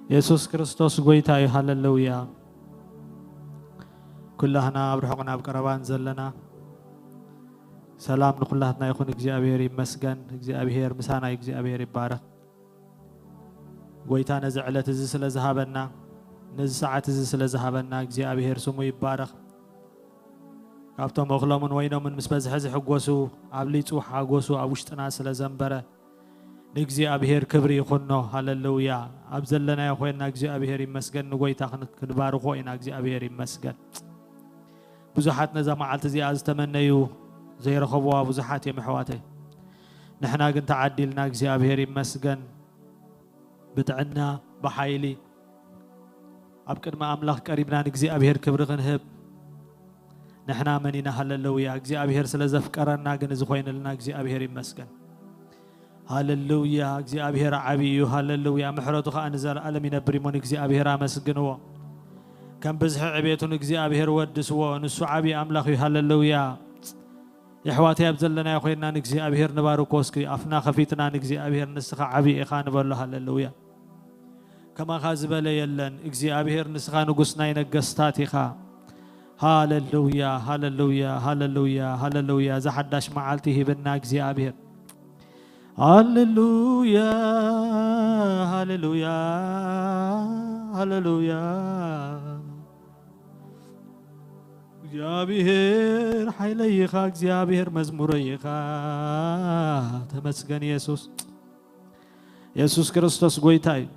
የሱስ ክርስቶስ ጎይታ እዩ። ሃለሉያ። ኩላህና ኣብ ርሑቕን ኣብ ቀረባን ዘለና፣ ሰላም ንኹላትና ይኹን። እግዚኣብሔር ይመስገን። እግዚኣብሔር ምሳና እዩ። እግዚኣብሔር ይባረኽ። ጎይታ ነዚ ዕለት እዚ ስለ ዝሃበና፣ ነዚ ሰዓት እዚ ስለ ዝሃበና እግዚኣብሔር ስሙ ይባረኽ። ካብቶም እኽሎምን ወይኖምን ምስ በዝሐ ዝሕጎሱ፣ ኣብሊጹ ሓጎሱ ኣብ ውሽጥና ስለ ዘንበረ፣ ንእግዚኣብሔር ክብሪ ይኹኖ። ሃለሉያ። ኣብ ዘለናዮ ኮይንና እግዚኣብሔር ይመስገን። ንጎይታ ክን-፣ ክንባርኾ ኢና። እግዚኣብሔር ይመስገን። ብዙሓት ነዛ መዓልቲ እዚኣ ዝተመነዩ ዘይረኸብዋ ብዙሓት እዮም ኣሕዋተይ። ንሕና ግን ተዓዲልና፣ እግዚኣብሔር ይመስገን። ብጥዕና፣ ብሓይሊ ኣብ ቅድሚ ኣምላኽ ቀሪብና ንእግዚኣብሔር ክብሪ ክንህብ ንሕና መን ኢና? ሃለሉያ። እግዚኣብሔር ስለ ዘፍቀረና ግን እዚ ኮይንልና እግዚኣብሔር ይመስገን። ሃለሉያ። እግዚኣብሔር ዓቢ እዩ። ሃለሉያ። ምሕረቱ ኸኣ ንዘለኣለም ይነብር እሞ ንእግዚኣብሔር ኣመስግንዎ። ከም ብዝሒ ዕቤቱ ንእግዚኣብሔር ወድስዎ። ንሱ ዓቢ ኣምላኽ እዩ። ሃለሉያ። የሕዋተይ ኣብ ዘለናዮ ኮይንና ንእግዚኣብሔር ንባርኮ እስኪ። ኣፍና ከፊትና ንእግዚኣብሔር ንስኻ ዓቢ ኢኻ ንበሎ። ሃለሉያ። ከማኻ ዝበለ የለን። እግዚኣብሔር ንስኻ ንጉስ ናይ ነገስታት ኢኻ። ሃለሉያ፣ ሃለሉያ፣ ሃለሉያ፣ ሃለሉያ። እዛ ሓዳሽ መዓልቲ ሂብና እግዚኣብሔር። ሃለሉያ፣ ሃለሉያ፣ ሃለሉያ። እግዚኣብሔር ሓይለይ ኢኻ፣ እግዚኣብሔር መዝሙረይ ኢኻ። ተመስገን የሱስ። የሱስ ክርስቶስ ጎይታ እዩ።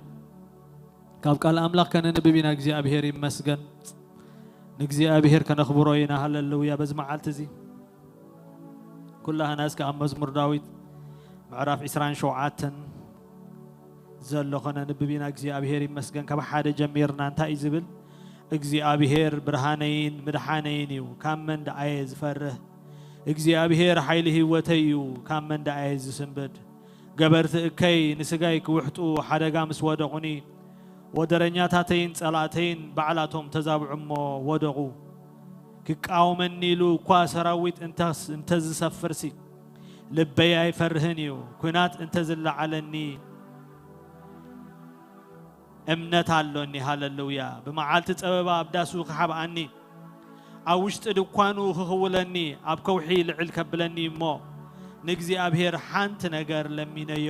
ካብ ቃል ኣምላኽ ከነንብብ ኢና። እግዚኣብሔር ይመስገን። ንእግዚኣብሔር ከነኽብሮ ኢና። ሃለሉያ። በዚ መዓልቲ እዚ ኩላህና እስከ ኣብ መዝሙር ዳዊት ምዕራፍ ዕስራን ሸውዓተን ዘሎ ከነንብብ ኢና። እግዚኣብሔር ይመስገን። ካብ ሓደ ጀሚርና እንታይ እዩ ዝብል? እግዚኣብሔር ብርሃነይን ምድሓነይን እዩ፣ ካብ መን ደኣ እየ ዝፈርህ? እግዚኣብሔር ሓይሊ ህይወተይ እዩ፣ ካብ መን ደኣ እየ ዝስንብድ? ገበርቲ እከይ ንስጋይ ክውሕጡ ሓደጋ ምስ ወደቑኒ፣ ወደረኛታተይን ጸላእተይን ባዕላቶም ተዛብዑ እሞ ወደቑ። ክቃወመኒ ኢሉ እኳ ሰራዊት እንተስ-፣ እንተዝሰፍርሲ፣ ልበይ ኣይፈርህን እዩ። ኲናት እንተዝለዓለኒ፣ እምነት ኣሎኒ። ሃለሉያ። ብመዓልቲ ጸበባ ኣብ ዳሱ ክሓብኣኒ፣ ኣብ ውሽጢ ድኳኑ ክኽውለኒ፣ ኣብ ከውሒ ልዕል ከብለኒ እሞ፣ ንእግዚኣብሔር ሓንቲ ነገር ለሚነዮ፣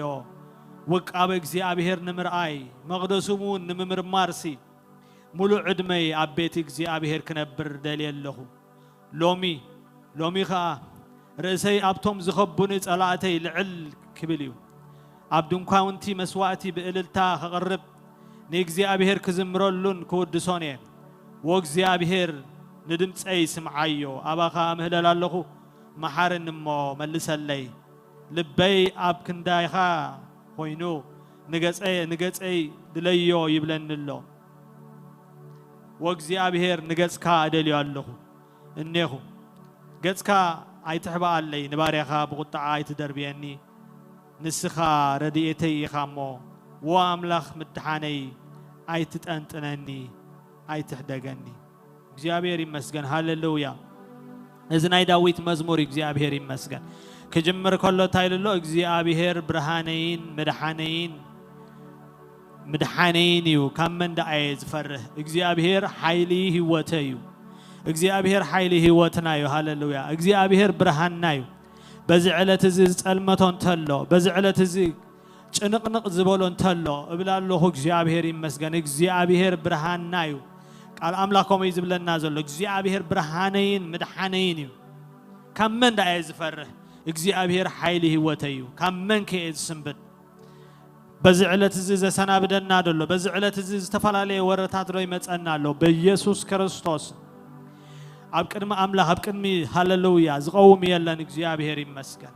ውቃበ እግዚኣብሔር ንምርኣይ፣ መቕደሱ እውን ንምምርማርሲ፣ ምሉእ ዕድመይ ኣብ ቤት እግዚኣብሔር ክነብር ደልየ ኣለኹ። ሎሚ፣ ሎሚ ኸኣ ርእሰይ ኣብቶም ዝኸቡኒ ጸላእተይ ልዕል ክብል እዩ። ኣብ ድንኳውንቲ መስዋእቲ ብእልልታ ኸቕርብ፣ ንእግዚኣብሔር ክዝምረሉን ክውድሶን እየ። ወእግዚኣብሔር፣ ንድምጸይ ስምዓዮ፣ ኣባኻ እምህለል ኣለኹ፣ መሓረኒ እሞ መልሰለይ። ልበይ ኣብ ክንዳይኻ ኾይኑ፣ ንገጸ-፣ ንገጸይ ድለዮ ይብለኒ ኣሎ። ወእግዚኣብሔር፣ ንገጽካ እደልዮ ኣለኹ። እኔኹ፣ ገጽካ ኣይትሕብኣለይ፣ ንባርያኻ ብቑጥዓ ኣይትደርብየኒ። ንስኻ ረድኤተይ ኢኻ እሞ፣ ዎ ኣምላኽ ምድሓነይ፣ ኣይትጠንጥነኒ፣ ኣይትሕደገኒ። እግዚኣብሔር ይመስገን። ሃሌሉያ። እዚ ናይ ዳዊት መዝሙር እዩ። እግዚኣብሔር ይመስገን። ክጅምር ከሎ እንታይ ኢሉ ኣሎ? እግዚኣብሔር ብርሃነይን ምድሓነይን፣ ምድሓነይን እዩ፣ ካብ መን ደኣ እየ ዝፈርህ? እግዚኣብሔር ሓይሊ ህይወተይ እዩ። እግዚኣብሔር ሓይሊ ህይወትና እዩ። ሃሌሉያ። እግዚኣብሔር ብርሃንና እዩ። በዚ ዕለት እዚ ዝጸልመቶ እንተሎ፣ በዚ ዕለት እዚ ጭንቕንቕ ዝበሎ እንተሎ፣ እብል ኣለኹ እግዚኣብሔር ይመስገን። እግዚኣብሔር ብርሃንና እዩ። ቃል ኣምላኽ ከምኡ እዩ ዝብለና ዘሎ። እግዚኣብሔር ብርሃነይን ምድሓነይን እዩ። ካብ መን ደኣ እየ ዝፈርህ? እግዚኣብሔር ሓይሊ ህይወተይ እዩ። ካብ መን ከ እየ ዝስንብድ? በዚ ዕለት እዚ ዘሰናብደና ደሎ፣ በዚ ዕለት እዚ ዝተፈላለየ ወረታት ዶ ይመጸና ኣሎ? በኢየሱስ ክርስቶስ ኣብ ቅድሚ ኣምላኽ፣ ኣብ ቅድሚ፣ ሃሌሉያ፣ ዝቐውም የለን። እግዚኣብሔር ይመስገን።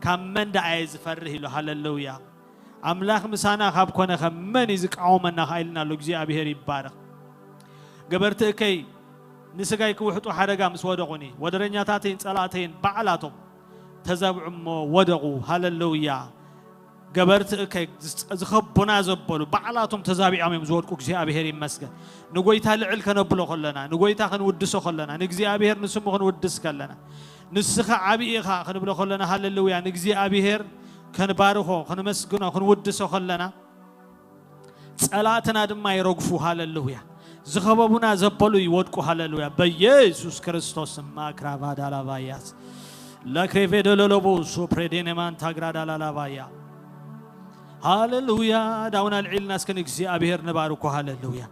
ካብ መን ደኣ እየ ዝፈርህ ኢሉ። ሃሌሉያ። ኣምላኽ ምሳና ካብ ኮነ፣ ከ መን እዩ ዝቃወመና? ከ ኢልና ኣሎ። እግዚኣብሔር ይባረኽ። ገበርቲ እከይ ንስጋይ ክውሕጡ ሓደጋ ምስ ወደቑኒ፣ ወደረኛታተይን ጸላእተይን ባዕላቶም ተዘብዑ እሞ ወደቑ። ሃሌሉያ። ገበርቲ እከይ ዝኸቡና ዘበሉ ባዕላቶም ተዛቢዖም እዮም ዝወድቁ። እግዚኣብሔር ይመስገን። ንጎይታ ልዕል ከነብሎ ከለና፣ ንጎይታ ክንውድሶ ከለና፣ ንእግዚኣብሔር ንስሙ ክንውድስ ከለና፣ ንስኻ ዓቢ ኢኻ ክንብሎ ከለና፣ ሃሌሉያ፣ ንእግዚኣብሔር ከንባርኾ፣ ክንመስግኖ፣ ክንውድሶ ከለና፣ ጸላእትና ድማ ይረግፉ። ሃለሉያ። ዝኸበቡና ዘበሉ ይወድቁ። ሃለሉያ። በኢየሱስ ክርስቶስ ስም። ማክራቫ ዳላቫያስ ለክሬቬ ደለሎቦ ሶፕሬዴኔማን ታግራ ዳላላባያ። ሃለሉያ። ዳውን ኣልዒልና እስከ ንእግዚኣብሔር ንባርኮ። ሃለሉያ።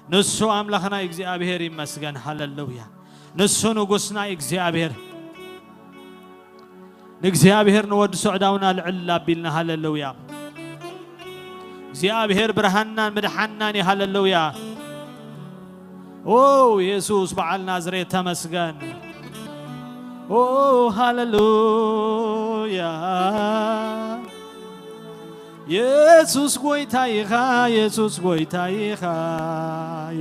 ንሱ ኣምላኽና እግዚኣብሔር ይመስገን። ሃለሉያ። ንሱ ንጉስና እግዚኣብሔር። ንእግዚኣብሔር ንወዲ ሶዕዳውና ልዕል ኣቢልና። ሃለሉያ። እግዚኣብሔር ብርሃንናን ምድሓንናን እዩ። ሃለሉያ። ኦ የሱስ በዓል ናዝሬት ተመስገን። ኦ ሃለሉያ። የሱስ ጎይታ ኢኻ፣ የሱስ ጎይታ ኢኻ፣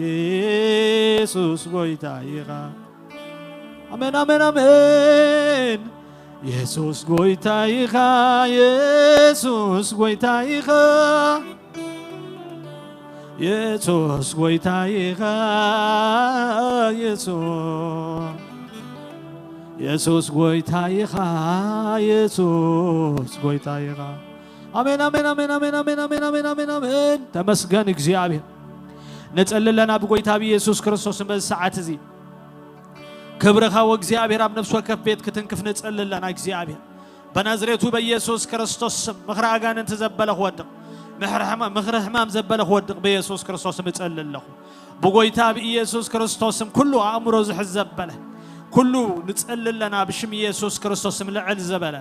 የሱስ ጎይታ ኢኻ። ኣሜን፣ ኣሜን፣ ኣሜን። የሱስ ጎይታ ኢኻ፣ የሱስ ጎይታ ኢኻ፣ የሱስ ጎይታ ኢኻ፣ የሱስ፣ የሱስ ጎይታ ኢኻ፣ የሱስ ጎይታ ኢኻ። ኣሜን፣ ኣሜን፣ ኣሜን፣ ኣሜን። ተመስገን እግዚኣብሔር። ንጸሊ ኣለና ብጎይታ ብኢየሱስ ክርስቶስ በዚ ሰዓት እዚ። ክብርኻ ወእግዚኣብሔር ኣብ ነፍሲ ወከፍ ቤት ክትንክፍ ንጸሊ ኣለና እግዚኣብሔር። በናዝሬቱ በኢየሱስ ክርስቶስ ስም ምኽሪ ኣጋንንቲ ዘበለ ክወድቕ፣ ምኽሪ ሕማ-፣ ምኽሪ ሕማም ዘበለ ክወድቕ በኢየሱስ ክርስቶስ ስም እጸሊ ኣለኹ። ብጎይታ ብኢየሱስ ክርስቶስ ስም ኩሉ ኣእምሮ ዝሕዝ ዘበለ ኩሉ ንጸሊ ኣለና ብሽም ኢየሱስ ክርስቶስ ስም ልዕል ዘበለ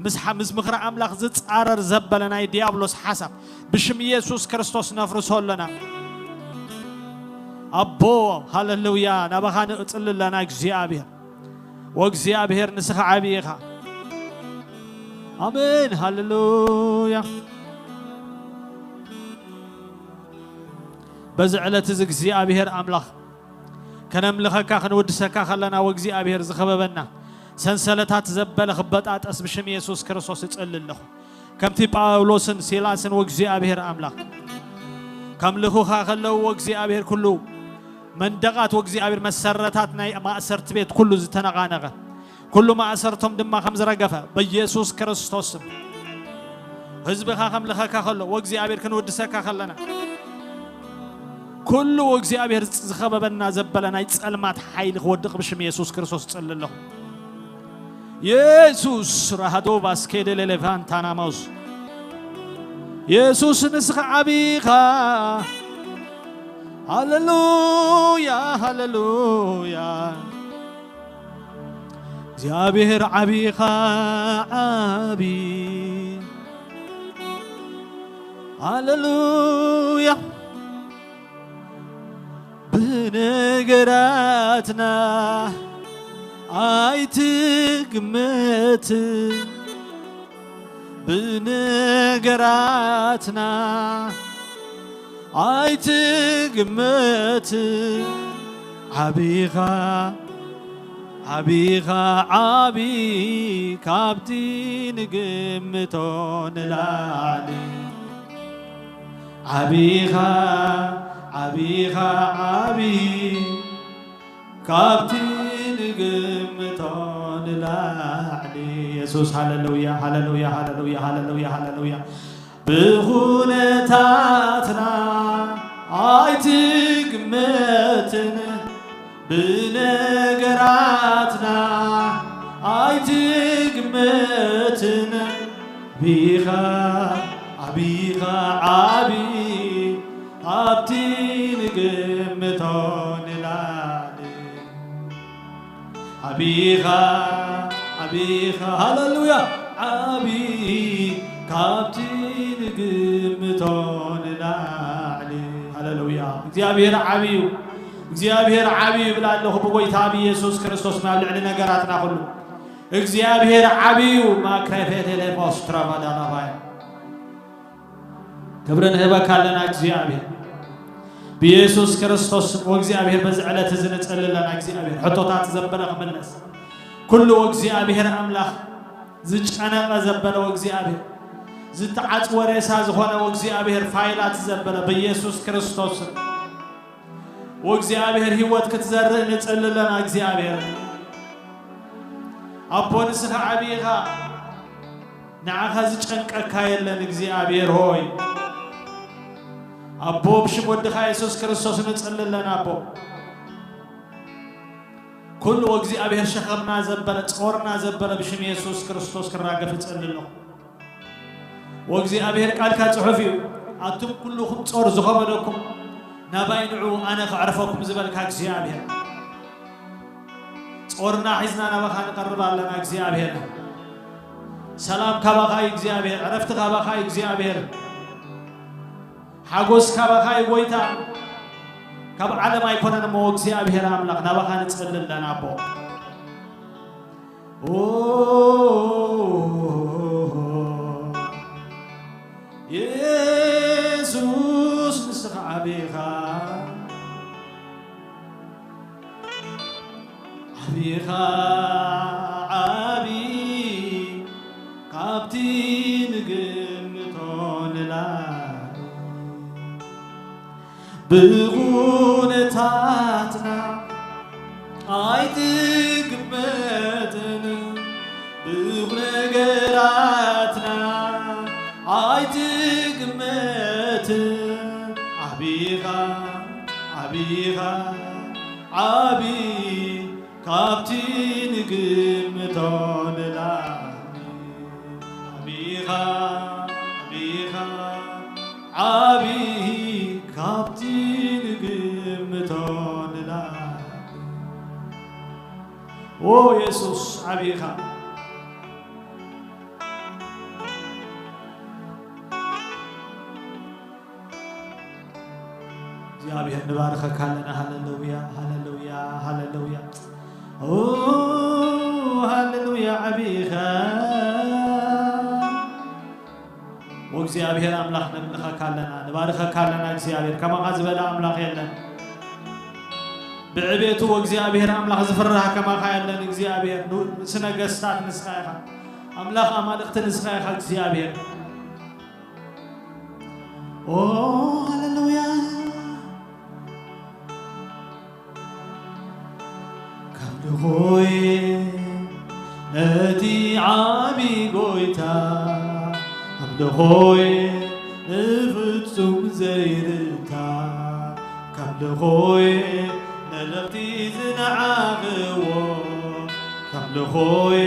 ምስ ሓ-፣ ምስ ምኽሪ ኣምላኽ ዝጻረር ዘበለ ናይ ዲያብሎስ ሓሳብ ብሽም ኢየሱስ ክርስቶስ ነፍርሶ ኣለና። ኣቦ፣ ሃለሉያ፣ ናባኻ ንቕጽል ኣለና እግዚኣብሔር። ወእግዚኣብሔር ንስኻ ዓቢ ኢኻ። ኣሜን፣ ሃለሉያ። በዚ ዕለት እዚ እግዚኣብሔር ኣምላኽ ከነምልኸካ ክንውድሰካ ከለና ወእግዚኣብሔር ዝኸበበና ሰንሰለታት ዘበለ ክበጣጠስ ብሽም ኢየሱስ ክርስቶስ እጸሊ ኣለኹ። ከምቲ ጳውሎስን ሲላስን ወእግዚኣብሔር ኣምላኽ ከምልኹኻ ከለዉ ወእግዚኣብሔር ኩሉ መንደቓት ወእግዚኣብሔር መሰረታት ናይ ማእሰርቲ ቤት ኩሉ ዝተነቓነቐ ኩሉ ማእሰርቶም ድማ ከም ዝረገፈ በኢየሱስ ክርስቶስ ስም ህዝብኻ ከምልኸካ ከሎ ወእግዚኣብሔር ክንውድሰካ ከለና ኩሉ እግዚኣብሔር ዝኸበበና ዘበለ ናይ ጸልማት ሓይሊ ክወድቕ ብሽም የሱስ ክርስቶስ እጸሊ ኣለኹ። የሱስ ራሃዶ ቫስኬደ ሌሌቫንታናማውስ የሱስ ንስኻ ዓቢኻ። ሃሌሉያ፣ ሃሌሉያ። እግዚኣብሔር ዓቢኻ ዓቢ። ሃሌሉያ። ብነገራትና ኣይትግመት፣ ብነገራትና ኣይትግመት። ዓቢኻ፣ ዓቢኻ ዓቢ ካብቲ ንግምቶ ንላዕሊ። ዓቢኻ፣ ዓቢኻ ዓቢ ካብቲ ንግምቶ ንላዕሊ። የሱስ፣ ሃሌሉያ፣ ሃሌሉያ፣ ሃሌሉያ፣ ሃሌሉያ፣ ሃሌሉያ። ብኹነታትና ኣይትግመትን፣ ብነገራትና ኣይትግመትን። ዓቢኻ፣ ዓቢኻ ዓቢ ኣብቲ ንግምቶ ንላዕሊ። ዓቢኻ፣ ዓቢኻ፣ ሃሌሉያ፣ ዓቢ ካብቲ ንግምቶ ንላዕሊ። ሃሌሉያ። እግዚኣብሔር ዓቢ እዩ። እግዚኣብሔር ዓቢ እዩ ይብል ኣለኹ ብጎይታ ብኢየሱስ ክርስቶስ ናብ ልዕሊ ነገራትና ኩሉ። እግዚኣብሔር ዓቢ እዩ። ማክረፌቴሌፎስ ትራቫዳናባያ ክብሪ ንህበካ ኣለና እግዚኣብሔር። ብኢየሱስ ክርስቶስ ስም ወእግዚኣብሔር በዚ ዕለት እዚ ንጸሊ ኣለና እግዚኣብሔር። ሕቶታት ዘበለ ክምለስ። ኩሉ ወእግዚኣብሔር ኣምላኽ ዝጨነቐ ዘበለ ወእግዚኣብሔር። ዝተዓጽወ ሬሳ ዝኾነ ወእግዚኣብሔር ፋይላት ዘበለ ብኢየሱስ ክርስቶስ ስም። ወእግዚኣብሔር ህይወት ክትዘርእ ንጸሊ ኣለና እግዚኣብሔር። ኣቦ ንስኻ ዓቢ ኢኻ። ንዓኻ ዝጨንቀካ የለን እግዚኣብሔር ሆይ። ኣቦ፣ ብሽም ወድኻ የሱስ ክርስቶስ ንጸሊ ኣለና ኣቦ። ኩሉ እግዚኣብሔር ሸኸምና ዘበለ፣ ጾርና ዘበለ ብሽም የሱስ ክርስቶስ ክራገፍ እጸሊ ኣለኹ። ወእግዚኣብሔር ቃልካ ጽሑፍ እዩ፣ ኣቱም ኩልኹም ጾር ዝኸበደኩም ናባይ ንዑ ኣነ ከዕርፈኩም ዝበልካ እግዚኣብሔር። ጾርና ሒዝና ናባኻ ንቐርብ ኣለና እግዚኣብሔር። ሰላም ካባኻ እዩ እግዚኣብሔር፣ ዕረፍቲ ካባኻ እዩ እግዚኣብሔር። ሓጎስ ካባኻ እዩ ጎይታ፣ ካብ ዓለም ኣይኮነን እሞ እግዚኣብሔር ኣምላኽ ናባኻ ንጸሊ ኣለና ኣቦ። ኦ የሱስ ንስኻ ዓቢኻ፣ ዓቢኻ ዓቢ ካብቲ ንግምቶ ንላዕሊ ብኹነታትና ኣይትግመትን፣ ብነገራትና ኣይትግመትን። ዓቢኻ፣ ዓቢኻ፣ ዓቢ ካብቲ ንግምቶ ንላዕሊ። ዓቢኻ፣ ዓቢኻ፣ ዓቢ ካብቲ ንግምቶ ንላዕሊ። ኦ የሱስ ዓቢኻ። እግዚኣብሔር ንባርኸካ ኣለና። ሃሌሉያ፣ ሃሌሉያ፣ ሃሌሉያ። ኦ፣ ሃሌሉያ፣ ዓቢኻ። ወእግዚኣብሔር ኣምላኽ ነምልኸካ ኣለና፣ ንባርኸካ ኣለና። እግዚኣብሔር ከማኻ ዝበለ ኣምላኽ የለን። ብዕቤቱ ወእግዚኣብሔር ኣምላኽ ዝፍራሕ ከማኻ የለን። እግዚኣብሔር ንጉስ ነገስታት ንስኻ ኢኻ። ኣምላኽ ኣማልኽቲ ንስኻ ኢኻ እግዚኣብሔር። ኦ፣ ሃሌሉያ። ከምልኾይ ነቲ ዓቢ ጎይታ፣ ከምልኾይ ንፍጹም ዘይርታ፣ ከምልኾይ ነለኽቲ ዝነዓቕዎ፣ ከምልኾይ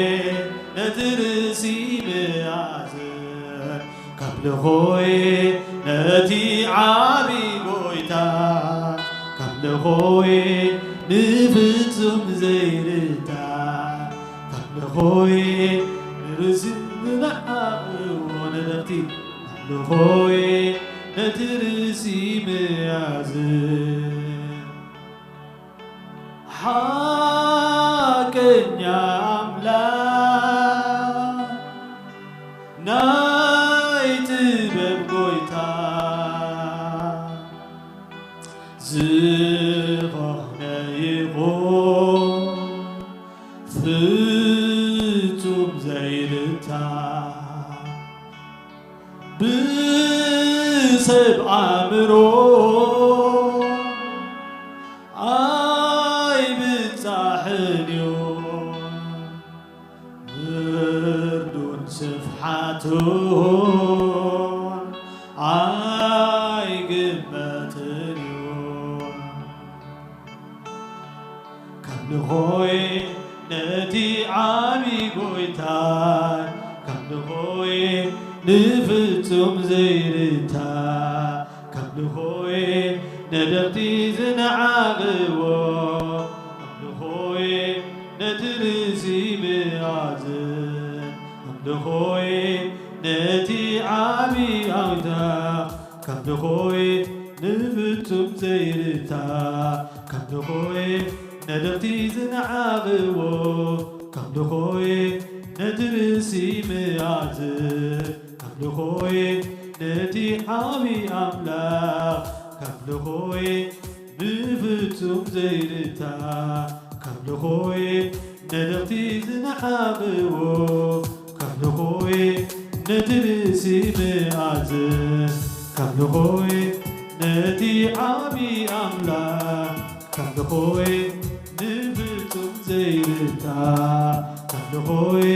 ነቲ ርእሲ መኣዝን፣ ከምልኾይ ነቲ ዓቢ ጎይታ፣ ከምልኾይ ንፍጹም ዘይርታ፣ ከምልኾይ ንርእሲ ዝነዓቕዎ ነለኽቲ፣ ከምልኾይ ነቲ ርእሲ መኣዝን። ሓቀኛ ኣምላኽ ናይ ጥበብ ጎይታ፣ ዝኾነ ይኹን ፍጹም ዘይርታ፣ ብሰብ ኣእምሮ ኣይብጻሕን እዩ፣ ፍርዱን ስፍሓቱን ኣይግመትን እዩ። ከምልኾይ ነቲ ዓቢ ጎይታ፣ ከምልኾይ ንፍጹም ዘይርታ፣ ከምልኾይ ነደቕቲ ዝነዓቕዎ፣ ከምልኾይ ነቲ ርእሲ መኣዝን፣ ከምልኾይ ነቲ ዓቢ ኣውታ፣ ከምልኾይ ንፍጹም ዘይርታ፣ ከምልኾይ ነደቕቲ ዝነዓቕዎ፣ ከምልኾይ ነቲ ርእሲ መኣዝን፣ ከምልኾይ ነቲ ዓቢ ኣምላኽ፣ ከምልኾይ ንፍጹም ዘይርታ፣ ከምልኾይ ነደቕቲ ዝነዓቕዎ፣ ከምልኾይ ነቲ ርእሲ መኣዝን፣ ከምልኾይ ነቲ ዓቢ ኣምላኽ፣ ከምልኾይ ንፍጹም ዘይርታ፣ ከምልኾይ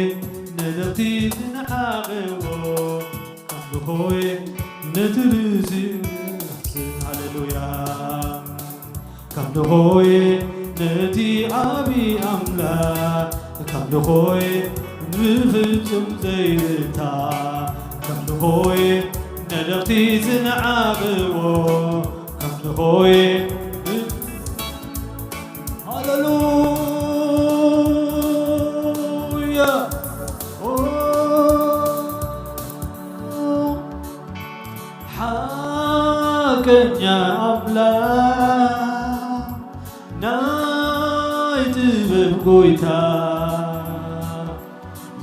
ነደቕቲ ዝነዓቕዎ፣ ከምልኾይ ነቲ ርእሲ መኣዝን። ልኾይ ነቲ ዓቢ ኣምላኽ ከም ልኾይ ብፍጹም ዘይርታ፣ ከም ልኾይ ነደቕቲ ዝንዓቕዎ፣ ከም ልኾይ ሃሌሉያ። ኦ፣ ሓቀኛ ኣምላኽ ናይ ጥበብ ጎይታ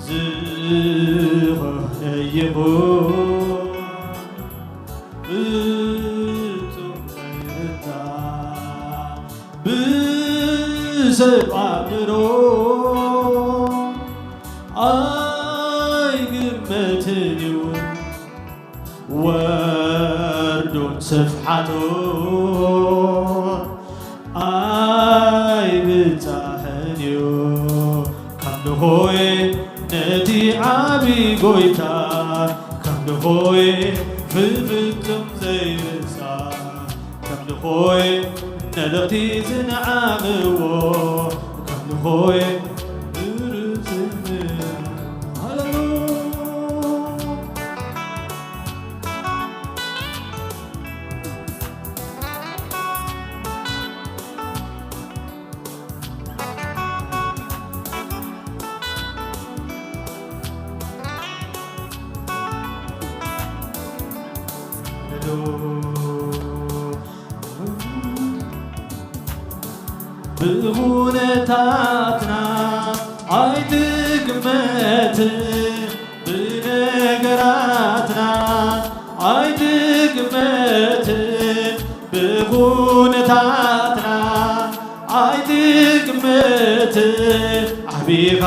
ዝኾነ ይኹን ፍጹም ዘይርታ ብሰብ ኣእምሮ ኣይግመትን እዩ። ወርዱን ስፍሓቱን ኣይብጻሕን እዩ። ከም ልኾይ ነቲ ዓቢ ጎይታ፣ ከም ልኾይ ፍጹም ዘይርሳ፣ ከም ልኾይ ነደቕቲ ዝንዓቕዎ፣ ከም ልኾይ ብርጽም ሃሌሉያ። ብኹነታትና ኣይትግመትን፣ ብነገራትና ኣይትግመትን፣ ብኹነታትና ኣይትግመትን። ዓቢኻ፣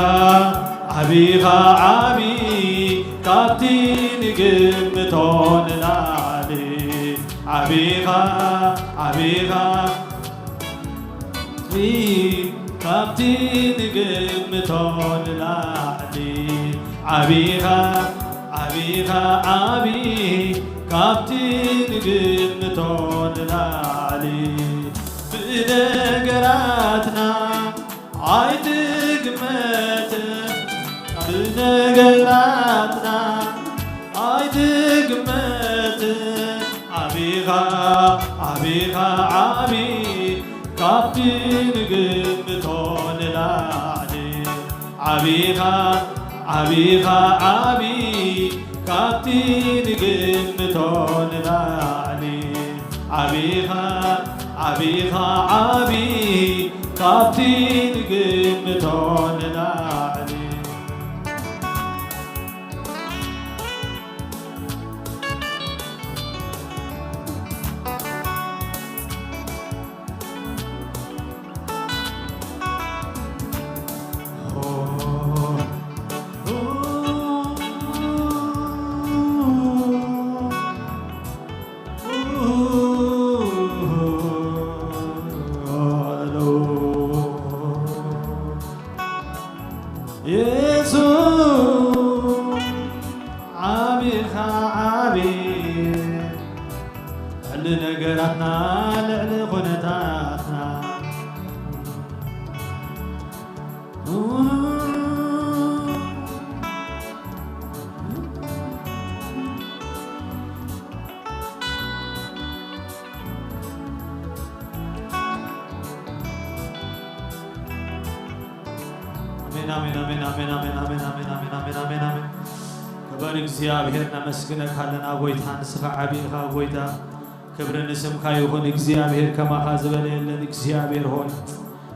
ዓቢኻ፣ ዓቢ ካብቲ ንግምቶ ንላዕሊ። ዓቢኻ፣ ዓቢኻ፣ ካብቲ ንግምቶ ንላዕሊ። ዓቢኻ፣ ዓቢኻ፣ ዓቢ ካብቲ ንግምቶ ንላዕሊ። ብነገራትና ኣይትግመትን፣ ብነገራትና ኣይትግመትን። ዓቢኻ፣ ዓቢኻ፣ ዓቢ ካብቲ ንግምቶ ንላዕሊ። ዓቢኻ፣ ዓቢኻ፣ ዓቢ ካብቲ ንግምቶ ንላዕሊ። ዓቢኻ፣ ዓቢኻ፣ ዓቢ ካብቲ ንግምቶ ንላዕሊ። የሱስ ዓቢኻ ዓቢ፣ ልዕሊ ነገራትና፣ ልዕሊ ኩነታትና። ኣሜን፣ ኣሜን፣ ኣሜን። ክበር እግዚኣብሔር፣ ነመስግነካ ኣለና ጎይታ፣ ንስኻ ዓቢ ኢኻ ጎይታ። ክብሪ ንስምካ ይኹን እግዚኣብሔር፣ ከማኻ ዝበለ የለን እግዚኣብሔር ሆይ።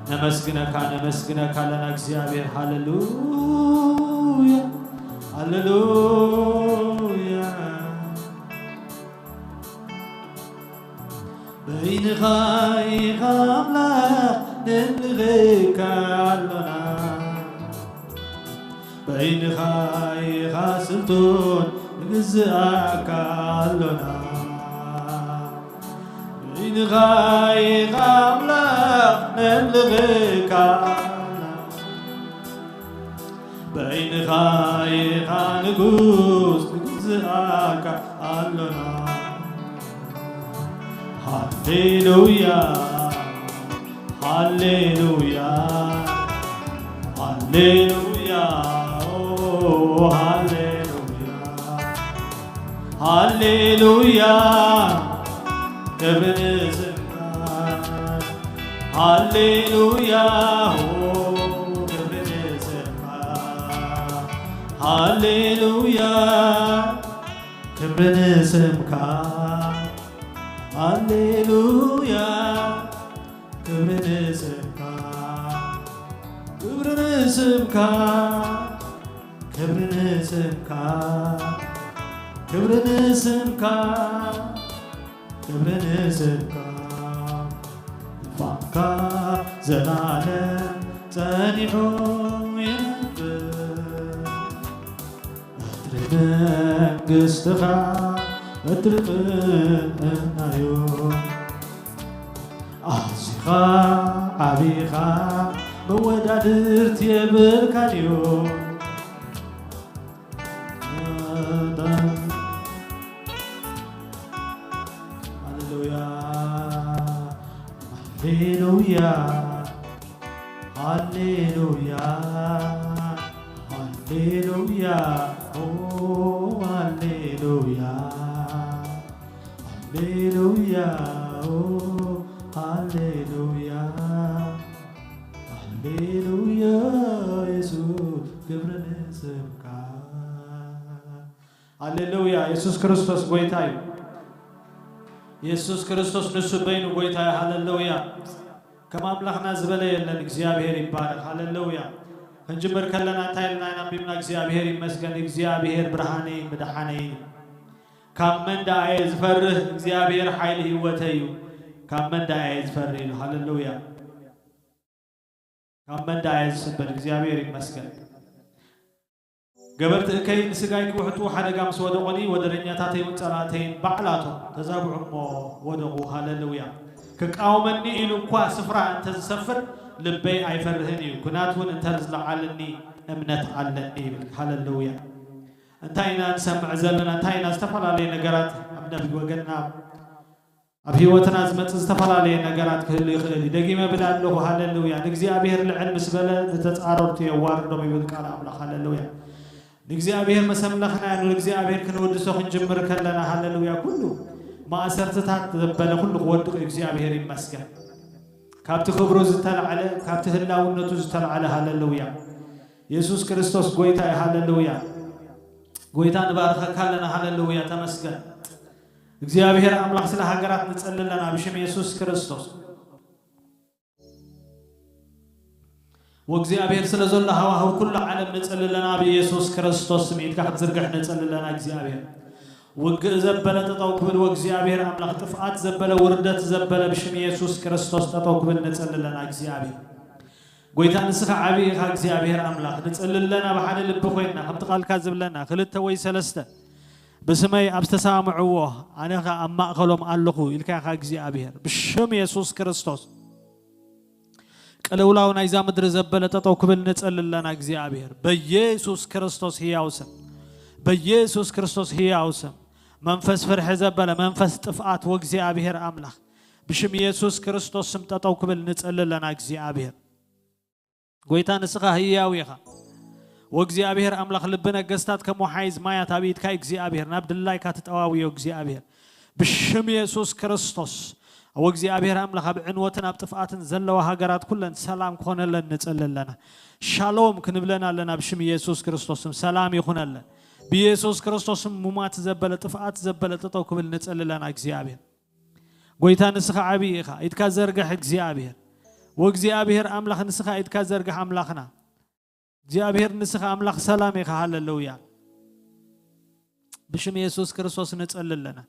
ነመስግነካ፣ ነመስግነካ ኣለና እግዚኣብሔር። ሃሌሉያ፣ ሃሌሉያ። በይንኻ ኢኻ ኣምላኽ፣ ነምልኸካ ኣሎና። በይንኻ ኢኻ ስልጡን፣ ንግዝኣካ ኣሎና። በይንኻ ኢኻ ኣምላኽ፣ ነምልኸካ ኣሎና። በይንኻ ኢኻ ንጉስ፣ ንግዝኣካ ኣሎና። ሃሌሉያ። ሃሌሉያ፣ ሃሌሉያ፣ ኦ፣ ሃሌሉያ፣ ሃሌሉያ፣ ክብሪ ንስምካ። ሃሌሉያ፣ ኦ፣ ክብሪ ንስምካ። ሃሌሉያ፣ ክብሪ ንስምካ። ሃሌሉያ፣ ክብሪ ንስምካ፣ ክብሪ ንስምካ፣ ክብሪ ንስምካ፣ ክብሪ ንስምካ፣ ክብሪ ንስምካ። ፋንካ ዘላለም ጸኒሑ ይነብር። በትሪ መንግስትኻ በትሪ ቅንዕናዮ። ኣዚኻ ዓቢኻ መወዳድርቲ የብልካንዮ። ሃሌሉያ፣ ሃሌሉያ፣ ሃሌሉያ፣ ሃሌሉያ፣ ኦ፣ ሃሌሉያ፣ ሃሌሉያ፣ ኦ፣ ሃሌሉያ፣ ሃሌሉያ፣ የሱስ ክብሪ ንስምካ። ሃሌሉያ፣ የሱስ ክርስቶስ ጎይታ እዩ። የሱስ ክርስቶስ ንሱ በይኑ ጎይታ እዩ። ሃሌሉያ። ከም ኣምላኽና ዝበለ የለን። እግዚኣብሔር ይባረኽ። ሃሌሉያ። ክንጅምር ከለና እንታይ ኢልና ኢና ኣንቢብና? እግዚኣብሔር ይመስገን። እግዚኣብሔር ብርሃነይን ምድሓነይን እዩ። ካብ መን ደኣ እየ ዝፈርህ? እግዚኣብሔር ሓይሊ ህይወተይ እዩ። ካብ መን ደኣ እየ ዝፈርህ ኢሉ። ሃሌሉያ። ካብ መን ደኣ እየ ዝስንበድ? እግዚኣብሔር ይመስገን። ገበርቲ እከይ ንስጋይ ክውሕጡ ሓደጋ ምስ ወደቑኒ፣ ወደረኛታተይ እውን ጸላእተይን ባዕላቶም ተዛብዑ እሞ ወደቑ። ሃሌሉያ። ክቃወመኒ ኢሉ እኳ ስፍራ እንተ ዝሰፍር፣ ልበይ ኣይፈርህን እዩ። ኲናት እውን እንተ ዝለዓለኒ፣ እምነት ኣለኒ ይብል። ሃሌሉያ። እንታይ ኢና ንሰምዕ ዘለና? እንታይ ኢና? ዝተፈላለየ ነገራት ኣብ ነብ ወገንና ኣብ ህይወትና ዝመጽእ ዝተፈላለየ ነገራት ክህሉ ይኽእል እዩ። ደጊመ እብል ኣለኹ፣ ሃሌሉያ። ንእግዚኣብሔር ልዕል ምስ በለ፣ ንተጻረርቱ የዋርዶም ይብል ቃል ኣምላኽ። ሃሌሉያ። ንእግዚኣብሔር መሰምለኽና፣ ንእግዚኣብሔር ክንውድሶ ክንጅምር ከለና፣ ሃሌሉያ፣ ኩሉ ማእሰርትታት ዘበለ ኩሉ ክወድቕ እዩ። እግዚኣብሔር ይመስገን። ካብቲ ክብሩ ዝተላዕለ፣ ካብቲ ህላውነቱ ዝተላዕለ፣ ሃሌሉያ። የሱስ ክርስቶስ ጎይታ እዩ። ሃሌሉያ። ጎይታ ንባርኸካ ኣለና። ሃሌሉያ። ተመስገን። እግዚኣብሔር ኣምላኽ ስለ ሃገራት ንጸሊ ኣለና ብሽም የሱስ ክርስቶስ። ወእግዚኣብሔር ስለ ዘሎ ሃዋህው ኩሉ ዓለም ንጸሊ ኣለና ብየሱስ ክርስቶስ ስም። ኢድካ ክትዝርግሕ ንጸሊ ኣለና እግዚኣብሔር። ውግእ ዘበለ ጠጠው ክብል ወእግዚኣብሔር ኣምላኽ፣ ጥፍኣት ዘበለ ውርደት ዘበለ ብሽም የሱስ ክርስቶስ ጠጠው ክብል ንጸሊ ኣለና እግዚኣብሔር። ጎይታ ንስኻ ዓቢ ኢኻ እግዚኣብሔር ኣምላኽ። ንጸሊ ኣለና ብሓደ ልቢ ኮይንና ከምቲ ቃልካ ዝብለና ክልተ ወይ ሰለስተ ብስመይ ኣብ ዝተሰማምዕዎ ኣነ ኸኣ ኣብ ማእከሎም ኣለኹ ኢልካ ኢኻ እግዚኣብሔር። ብሽም የሱስ ክርስቶስ ቅልውላው ናይዛ ምድሪ ዘበለ ጠጠው ክብል ንጸሊ ኣለና እግዚኣብሔር። በየሱስ ክርስቶስ ህያው ስም። በየሱስ ክርስቶስ ህያው ስም። መንፈስ ፍርሒ ዘበለ መንፈስ ጥፍኣት ወእግዚኣብሔር ኣምላኽ ብሽም የሱስ ክርስቶስ ስም ጠጠው ክብል ንጸሊ ኣለና እግዚኣብሔር። ጎይታ ንስኻ ህያው ኢኻ። ወእግዚኣብሔር ኣምላኽ ልቢ ነገስታት ከም ወሓይዝ ማያት ኣብ ኢድካ እግዚኣብሔር ናብ ድላይካ ትጠዋውዮ እግዚኣብሔር። ብሽም የሱስ ክርስቶስ ወእግዚኣብሔር ኣምላኽ ኣብ ዕንወትን ኣብ ጥፍኣትን ዘለዋ ሃገራት ኩለን ሰላም ክኾነለን ንጸሊ ኣለና። ሻሎም ክንብለን ኣለና ብሽም የሱስ ክርስቶስ ስም ሰላም ይኹነለን። ብየሱስ ክርስቶስ ስም ሙማት ዘበለ ጥፍኣት ዘበለ ጠጠው ክብል ንጸሊ ኣለና እግዚኣብሔር። ጎይታ ንስኻ ዓብዪ ኢኻ። ኢድካ ዘርግሕ እግዚኣብሔር። ወእግዚኣብሔር ኣምላኽ ንስኻ ኢድካ ዘርግሕ ኣምላኽና። እግዚኣብሔር ንስኻ ኣምላኽ ሰላም ኢኻ። ሃሌሉያ። ብሽም የሱስ ክርስቶስ ንጸሊ ኣለና።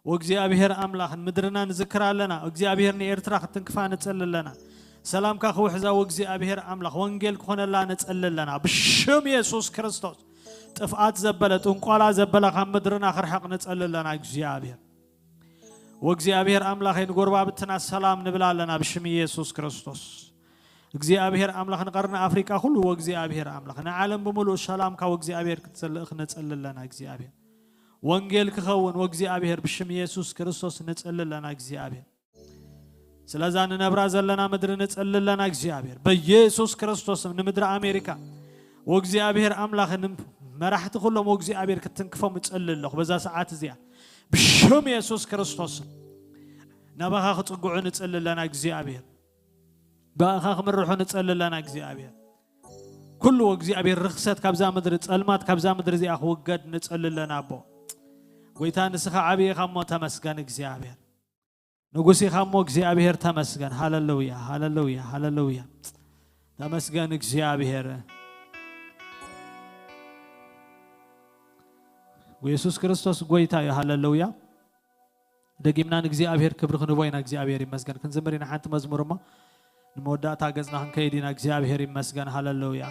ወእግዚኣብሔር ኣምላኽ ንምድርና ንዝክር ኣለና። እግዚኣብሔር ንኤርትራ ክትንክፋ ንጸሊ ኣለና። ሰላምካ ክውሕዛ ወእግዚኣብሔር ኣምላኽ ወንጌል ክኾነላ ንጸሊ ኣለና። ብሽም የሱስ ክርስቶስ ጥፍኣት ዘበለ ጥንቆላ ዘበለ ካብ ምድርና ክርሕቕ ንጸሊ ኣለና እግዚኣብሔር። ወእግዚኣብሔር ኣምላኸይ ንጎረባብትና ሰላም ንብል ኣለና ብሽም ኢየሱስ ክርስቶስ። እግዚኣብሔር ኣምላኽ ንቀርኒ ኣፍሪቃ ኩሉ ወእግዚኣብሔር ኣምላኽ ንዓለም ብምሉእ ሰላምካ ወእግዚኣብሔር ክትዘልእ ክነጸሊ ኣለና እግዚኣብሔር። ወንጌል ክኸውን ወእግዚኣብሔር ብሽም ኢየሱስ ክርስቶስ ነጸሊ ኣለና እግዚኣብሔር። ስለዛ ንነብራ ዘለና ምድሪ ንጽሊ ኣለና እግዚኣብሔር በኢየሱስ ክርስቶስም ንምድሪ ኣሜሪካ ወእግዚኣብሔር ኣምላኽ ንመራሕቲ ኩሎም ወእግዚኣብሔር ክትንክፎም እጽሊ ኣለኹ በዛ ሰዓት እዚኣ ብሽም የሱስ ክርስቶስም ናባኻ ክጽግዑ ንጽሊ ኣለና እግዚኣብሔር ብኣኻ ክምርሑ ንጸሊ ኣለና እግዚኣብሔር ኩሉ እግዚኣብሔር ርኽሰት ካብዛ ምድሪ ጸልማት ካብዛ ምድሪ እዚኣ ክውገድ ንጸሊ ኣለና ኣቦ ጎይታ ንስኻ ዓብዪ ኢኻ እሞ ተመስገን እግዚኣብሔር ንጉስ ኢኻ እሞ እግዚኣብሔር ተመስገን ሃለሉያ ሃለሉያ ሃለሉያ ተመስገን እግዚኣብሔር የሱስ ክርስቶስ ጎይታ እዩ ሃለሉያ ደጊምና ንእግዚኣብሔር ክብሪ ክንቦ ኢና እግዚኣብሔር ይመስገን ክንዝምር ኢና ሓንቲ መዝሙር እሞ ንመወዳእታ ገጽና ክንከይድ ኢና እግዚኣብሔር ይመስገን ሃለሉያ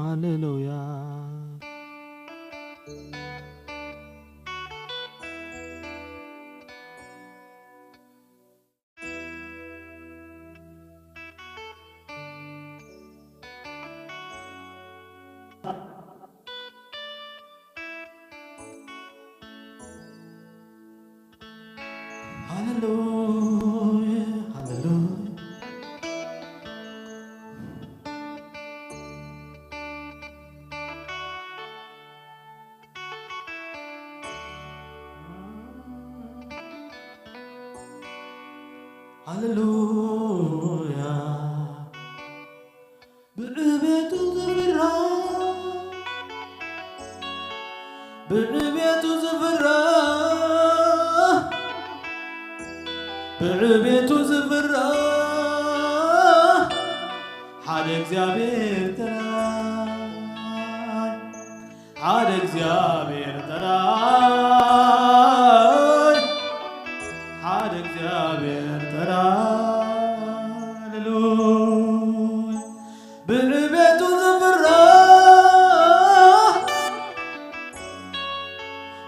ሃሌሉያ ሃሌሉያ ሃሌሉያ ሃሌሉያ ብዕቤቱ ዝፍራ ብዕቤቱ ዝፍራ ብዕቤቱ ዝፍራ ሓደ እግዚኣብሔር ጥራይ ሓደ እግዚኣብሔር ጥራይ ሓደ እግዚኣብሔር ጥራይ ሃሌሉያ ብዕቤቱ ዝፍራ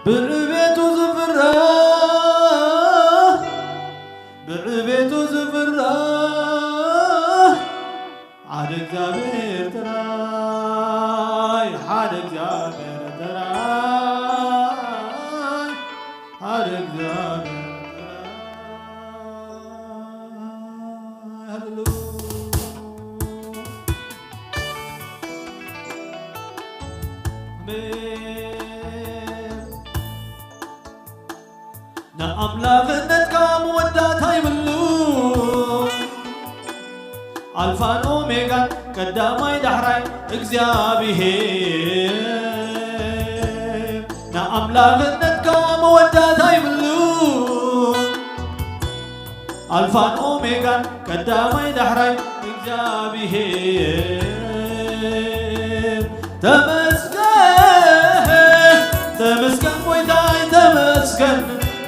ብዕቤቱ ዝፍራ ብዕቤቱ ዝፍራ ሓደ እግዚኣብሔር ጥራይ ሓደ እግዚኣብሔር ጥራይ ሓደ እግዚኣብሔር ጥራይ ሃሌሉያ ኣሜን ንኣምላኽነትካ መወዳእታ ይብሉ ኣልፋን ኦሜጋን ቀዳማይ ዳሕራይ እግዚኣብሔር ንኣምላኽነትካ መወዳእታ ይብሉ ኣልፋን ኦሜጋን ቀዳማይ ዳሕራይ እግዚኣብሔር ተመስገን ተመስገን ጎይታይ ተመስገን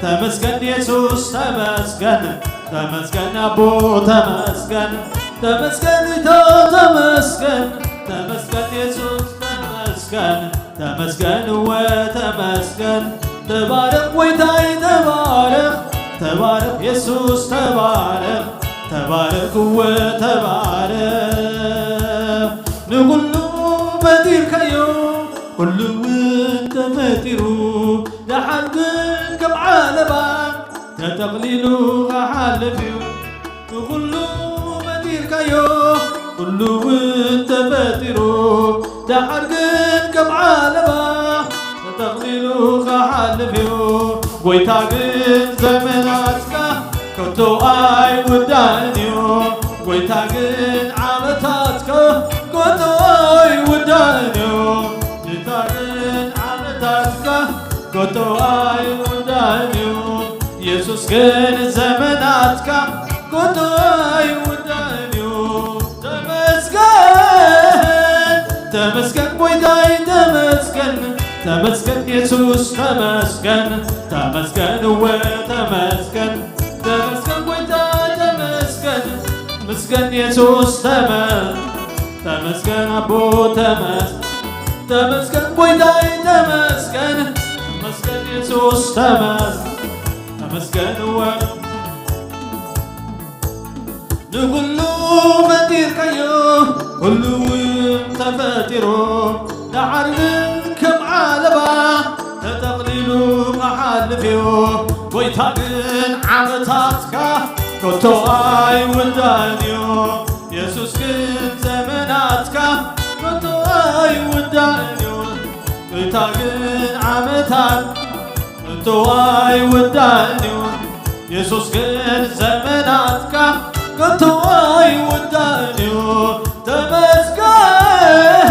ተመስገን የሱስ ተመስገን ተመስገን ኣቦ ተመስገን ተመስገን እቶ ተመስገን ተመስገን የሱስ ተመስገን ተመስገን እወ ተመስገን ተባረኽ ጎይታይ ተባረኽ ተባረኽ የሱስ ተባረኽ ተባረኽ እወ ተባረኽ ንኹሉ ፈጢርካዮ ኩሉ እውን ተፈጢሩ ደሓር ግን ከም ዓለባ ተጠቕሊሉ ክሓልፍ እዩ ንኹሉ ፈጢርካዮ ኩሉ እውን ተፈጢሩ ደሓር ግን ከም ዓለባ ተጠቕሊሉ ክሓልፍ እዩ ጎይታ ግን ዘመናትካ ከቶ ኣይውዳእን እዩ ጎይታ ግን ዓመታትካ ከቶ ኣይውዳእን እዩ ጌታ ግን ዓመታትካ ከቶ ኣይውዳእን እዩ የሱስ ግን ዘመናትካ ከቶ ኣይውዳእን እዩ ተመስገን ተመስገን ጎይታይ ተመስገን ተመስገን የሱስ ተመስገን ተመስገን እወ ተመስገን ተመስገን ጎይታይ ተመስገን ተመስገን የሱስ ተመ ተመስገን ኣቦ ተመስ ተመስገን ጎይታይ ተመስገን ተመስገን የሱስ ተመስ ተመስገን እወ ንኹሉ ፈጢርካዮ፣ ኩሉ እውን ተፈጢሩ፣ ንዓርብን ከም ዓለባ ተጠቕሊሉ ክሓልፍ እዩ። ጎይታ ግን ዓመታትካ ከቶ ኣይውዳእን እዩ። የሱስ ግን ዘመናትካ ከቶ ኣይውዳእን እዩ። ጎይታ ግን ዓመታት ከቶ ኣይውዳእን እዩ። የሱስ ግን ዘመናትካ ከቶ ኣይውዳእን እዩ። ተመስገን፣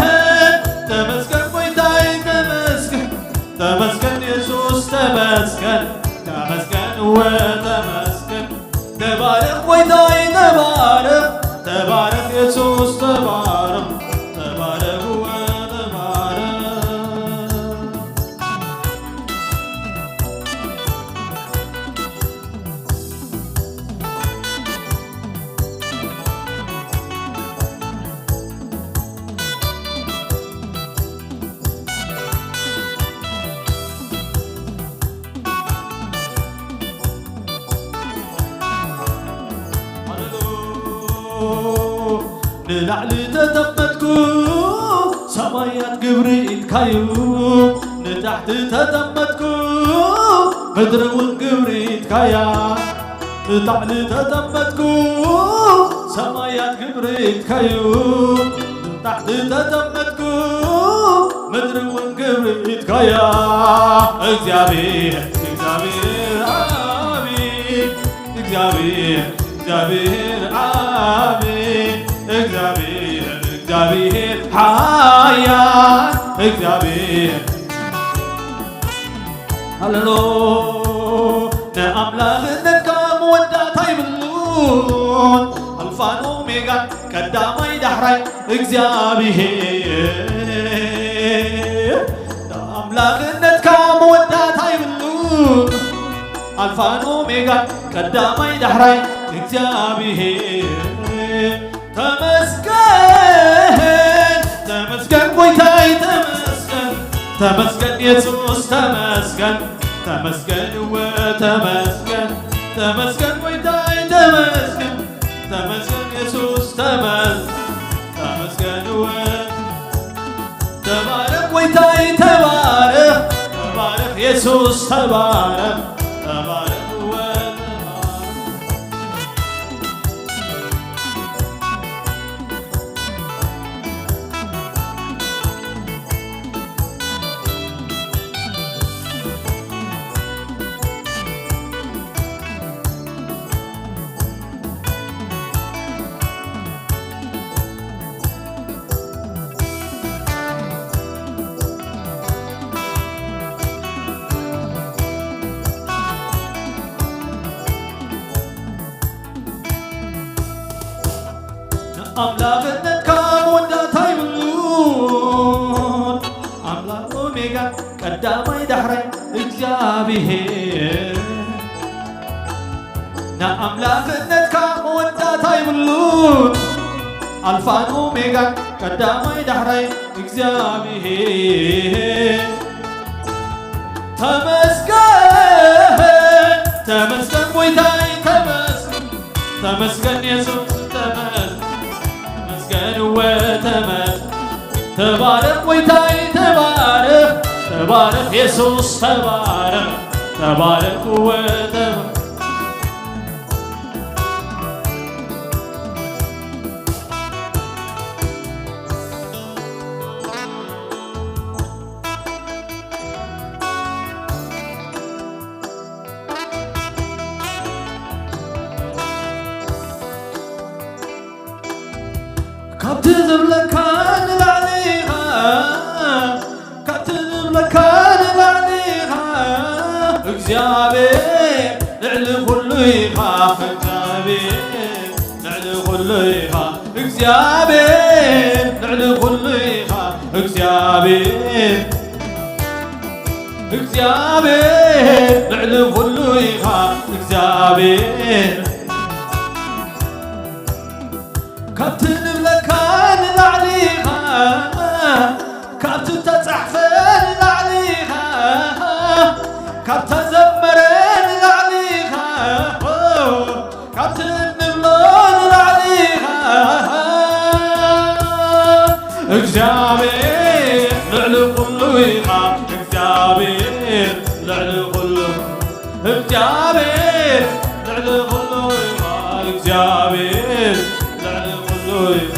ተመስገን ጎይታይ፣ ተመስገን፣ ተመስገን የሱስ፣ ተመስገን፣ ተመስገን እወ፣ ተመስገን። ተባረኽ ጎይታይ፣ ተባረኽ፣ ተባረኽ የሱስ፣ ተባረኽ፣ ተባረኽ እወ፣ ተባረኽ። ንላዕሊ ተጠመትኩ፣ ሰማያት ግብሪ ኢልካዩ። ንታሕቲ ተጠመትኩ፣ ምድሪ እውን ግብሪ ኢልካያ። ንታሕቲ ተጠመትኩ፣ ሰማያት ግብሪ ኢልካዩ። ንታሕቲ ተጠመትኩ፣ ምድሪ እውን ግብሪ ኢልካያ። እግዚኣብሔር፣ እግዚኣብሔር ኣሜን። እግዚኣብሔር፣ እግዚኣብሔር ኣሜን። እግዚኣብሔር፣ እግዚኣብሔር ሓያል፣ እግዚኣብሔር። ሃሌሉ። ንኣምላኽነትካ መወዳእታ የብሉን። ኣልፋን ኦሜጋን ቀዳማይ ዳሕራይ እግዚኣብሔር። ንኣምላኽነትካ መወዳእታ የብሉን። ኣልፋን ኦሜጋን ቀዳማይ ዳሕራይ እግዚኣብሔር። ተመስገን፣ ተመስገን ጎይታይ፣ ተመስገን፣ ተመስገን የሱስ፣ ተመስገን፣ ተመስገን እወ፣ ተመስገን፣ ተመስገን ጎይታይ፣ ተመስገን፣ ተመስገን የሱስ፣ ተመስ-፣ ተመስገን እወ። ተባረኽ ጎይታይ፣ ተባረኽ፣ ተባረኽ የሱስ፣ ተባረኽ፣ ተባረኽ እወ፣ ተባረኽ። ኣምላኽነትካ መወዳእታ የብሉን። ኣምላኽ ኦሜጋ ቀዳማይ ዳሕራይ እግዚኣብሔር። ንኣምላኽነትካ መወዳእታ የብሉን። ኣልፋን ኦሜጋን ቀዳማይ ዳሕራይ እግዚኣብሔር። ተመስገን፣ ተመስገን ጎይታይ፣ ተመስገን፣ ተመስገን የሱስ፣ ተመስገን፣ ተመስገን እወ፣ ተመስገን። ተባረኽ ጎይታይ፣ ተባረኽ፣ ተባረኽ የሱስ፣ ተባረኽ፣ ተባረኽ እወ፣ ተባረኽ። ካብቲ ዝብለካ ንላዕሊ ኢኻ፣ ካብቲ ዝብለካ ንላዕሊ ኢኻ። እግዚኣብሔር ልዕሊ ኩሉ ኢኻ፣ እግዚኣብሔር ልዕሊ ኩሉ ኢኻ፣ እግዚኣብሔር ልዕሊ ኩሉ ኢኻ፣ እግዚኣብሔር፣ እግዚኣብሔር ልዕሊ ኩሉ ኢኻ፣ እግዚኣብሔር። ካብቲ ንብለካ ንላዕሊ ኢኻ፣ ካብቲ ተጻሕፈ ንላዕሊ ኢኻ፣ ካብ ተዘመረ ንላዕሊ ኢኻ፣ ኦ፣ ካብቲ እንብሎ ንላዕሊ እግዚኣብሔር ልዕሊ ኩሉ ኢኻ፣ እግዚኣብሔር ልዕሊ ኩሉ ኢኻ፣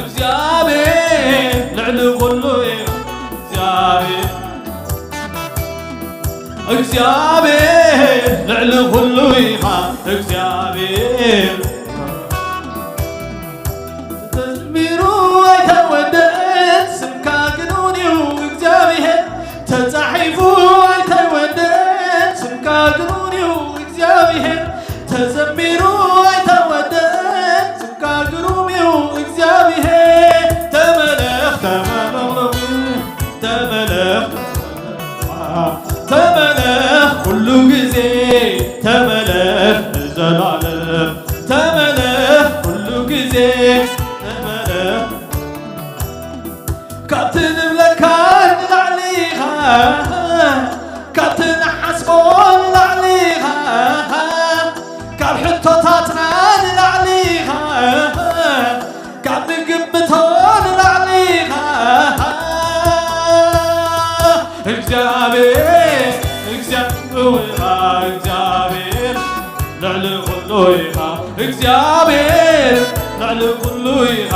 እግዚኣብሔር ልዕሊ ኩሉ ኢኻ፣ እግዚኣብሔር እግዚኣብሔር ልዕሊ ኩሉ ኢኻ እግዚኣብሔር። ተዘሚሩ ኣይተወደአን ስምካ ግኑን እዩ እግዚኣብሔር። ተጻሒፉ ኣይተወደአን ስምካ ግኑን እዩ እግዚኣብሔር። ተዘሚሩ ኣይተወደአን ስምካ ግሩም እዩ እግዚኣብሔር። ተመለኽ ተመለኽ ሎሚ ተመለኽ ተመለኽ ኩሉ ግዜ ተመለኽ ንዘላለም ተመለኽ ኩሉ ግዜ ተመለኽ ካብቲ ንብለካ ንላዕሊ ኢኻ ካብቲ ንሓስቦ ንላዕሊ ኢኻ ካብ ሕቶታትና ንላዕሊ ኢኻ ካብ ንግምቶ ንላዕሊ ኢኻ እግዚኣብሔር እግዚኣብሔር ልዕሊ ኩሉ ኢኻ እግዚኣብሔር ልዕሊ ኩሉ ኢኻ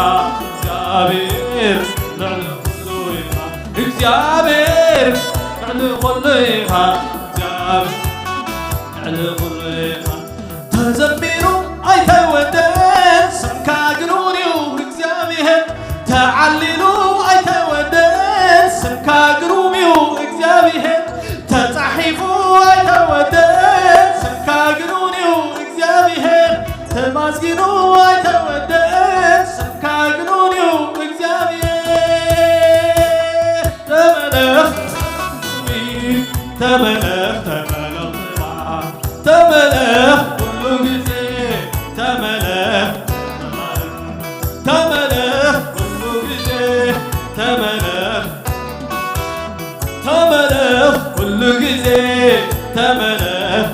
እግዚኣብሔር ልዕሊ ኩሉ ኢኻ እግዚኣብሔር ልዕሊ ኩሉ ኢኻ እግዚኣብሔር ልዕሊ ኩሉ ኢኻ ተዘሚሩ ኣይተወደን ስምካ ግኑን እዩ እግዚኣብሔር ተዓሊሉ ኣይተወደን ስምካ ግሩም እዩ እግዚኣብሔር ተጻሒፉ ኣይተወደን ስምካ ግኑን እዩ እግዚኣብሔር ተማስጊኑ ኣይተወደን ስምካ ግኑን እዩ እግዚኣብሔር ተመለኽ ተመለኽ ተመለኽ ተመለኽ ኩሉ ግዜ ተመለኽ ተመለኽ ኩሉ ግዜ ተመለኽ ተመለኽ ኩሉ ግዜ ተመለኽ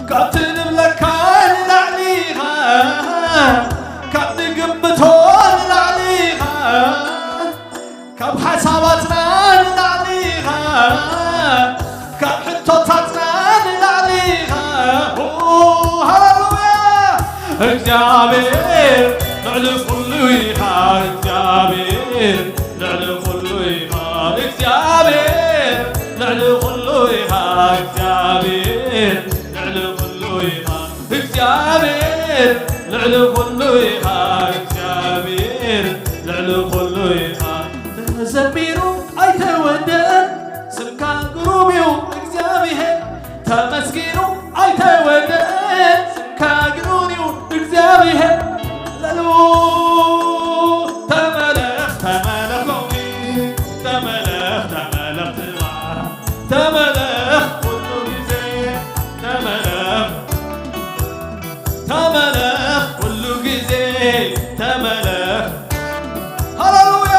ካብቲ ንብለካ ንላዕሊ ኢኻ ካብ ንግምቶ ንላዕሊ ኢኻ ካብ ሓሳባትና ንላዕሊ ኢኻ ካብ ሕቶታትና ንላዕሊ ኢኻ ሃሌሉያ እግዚኣብሔር ልዕሊ ኩሉ ኢኻ እግዚኣብሔር ልዕሊ ኩሉ ኢኻ እግዚኣብሔር ልዕሊ ኩሉ ኢኻ እግዚኣብሔር ልዕሊ ኩሉ ኢኻ እግዚኣብሔር ልዕሊ ኩሉ ኢኻ እግዚኣብሔር ልዕሊ ኩሉ ኢኻ ተዘሚሩ ኣይተወደአን ስምካ ግሩም እዩ እግዚኣብሔር ተመስጊኑ ኣይተወደአን ስምካ ግሩም እዩ እግዚኣብሔር ለሉ ተመለኽ ተመለኽ ሎሚ ተመለኽ ተመለኽ ትባዕ ተመለኽ ኩሉ ግዜ ተመለኽ ተመለኽ ኩሉ ግዜ ተመለኽ ሃሌሉያ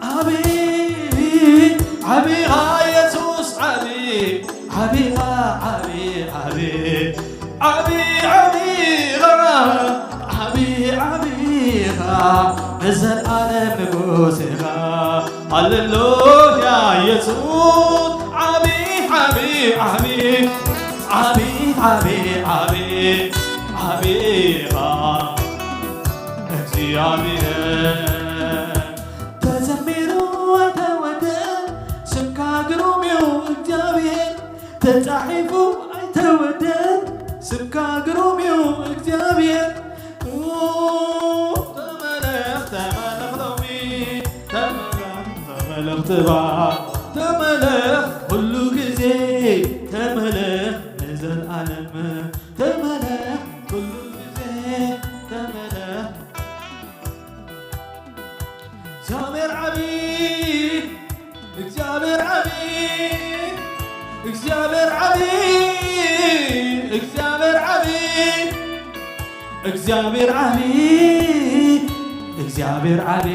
ዓቢ ዓቢኻ የሱስ ዓቢ ዓቢኻ ዓቢ ዓቢ ዓቢ ዓቢኻ ዓቢ ዓቢኻ ንዘለኣለም ንጉስ ኢኻ ሃሌሉያ የሱስ ዓቢ ዓቢ ዓቢ ዓቢ ዓቢ ዓቢ ዓቢኻ እግዚኣብሔር ተዘሚሩ ኣይተወደን ስምካ ግሩም እዩ እግዚኣብሔር ተጻሒፉ ኣይተወደን ስምካ ግሩም እዩ እግዚኣብሔር ተመለኽ ተመለኽ ሎሚ ተመለኽ ተመለኽ ትባ ተመለኽ ኩሉ ግዜ ተመለኽ ንዘለኣለም ተመለኽ ኩሉ ግዜ ተመለኽ እግዚኣብሔር ዓቢ እግዚኣብሔር ዓቢ እግዚኣብሔር ዓቢ እግዚኣብሔር ዓቢ እግዚኣብሔር ዓቢ እግዚኣብሔር ዓቢ፣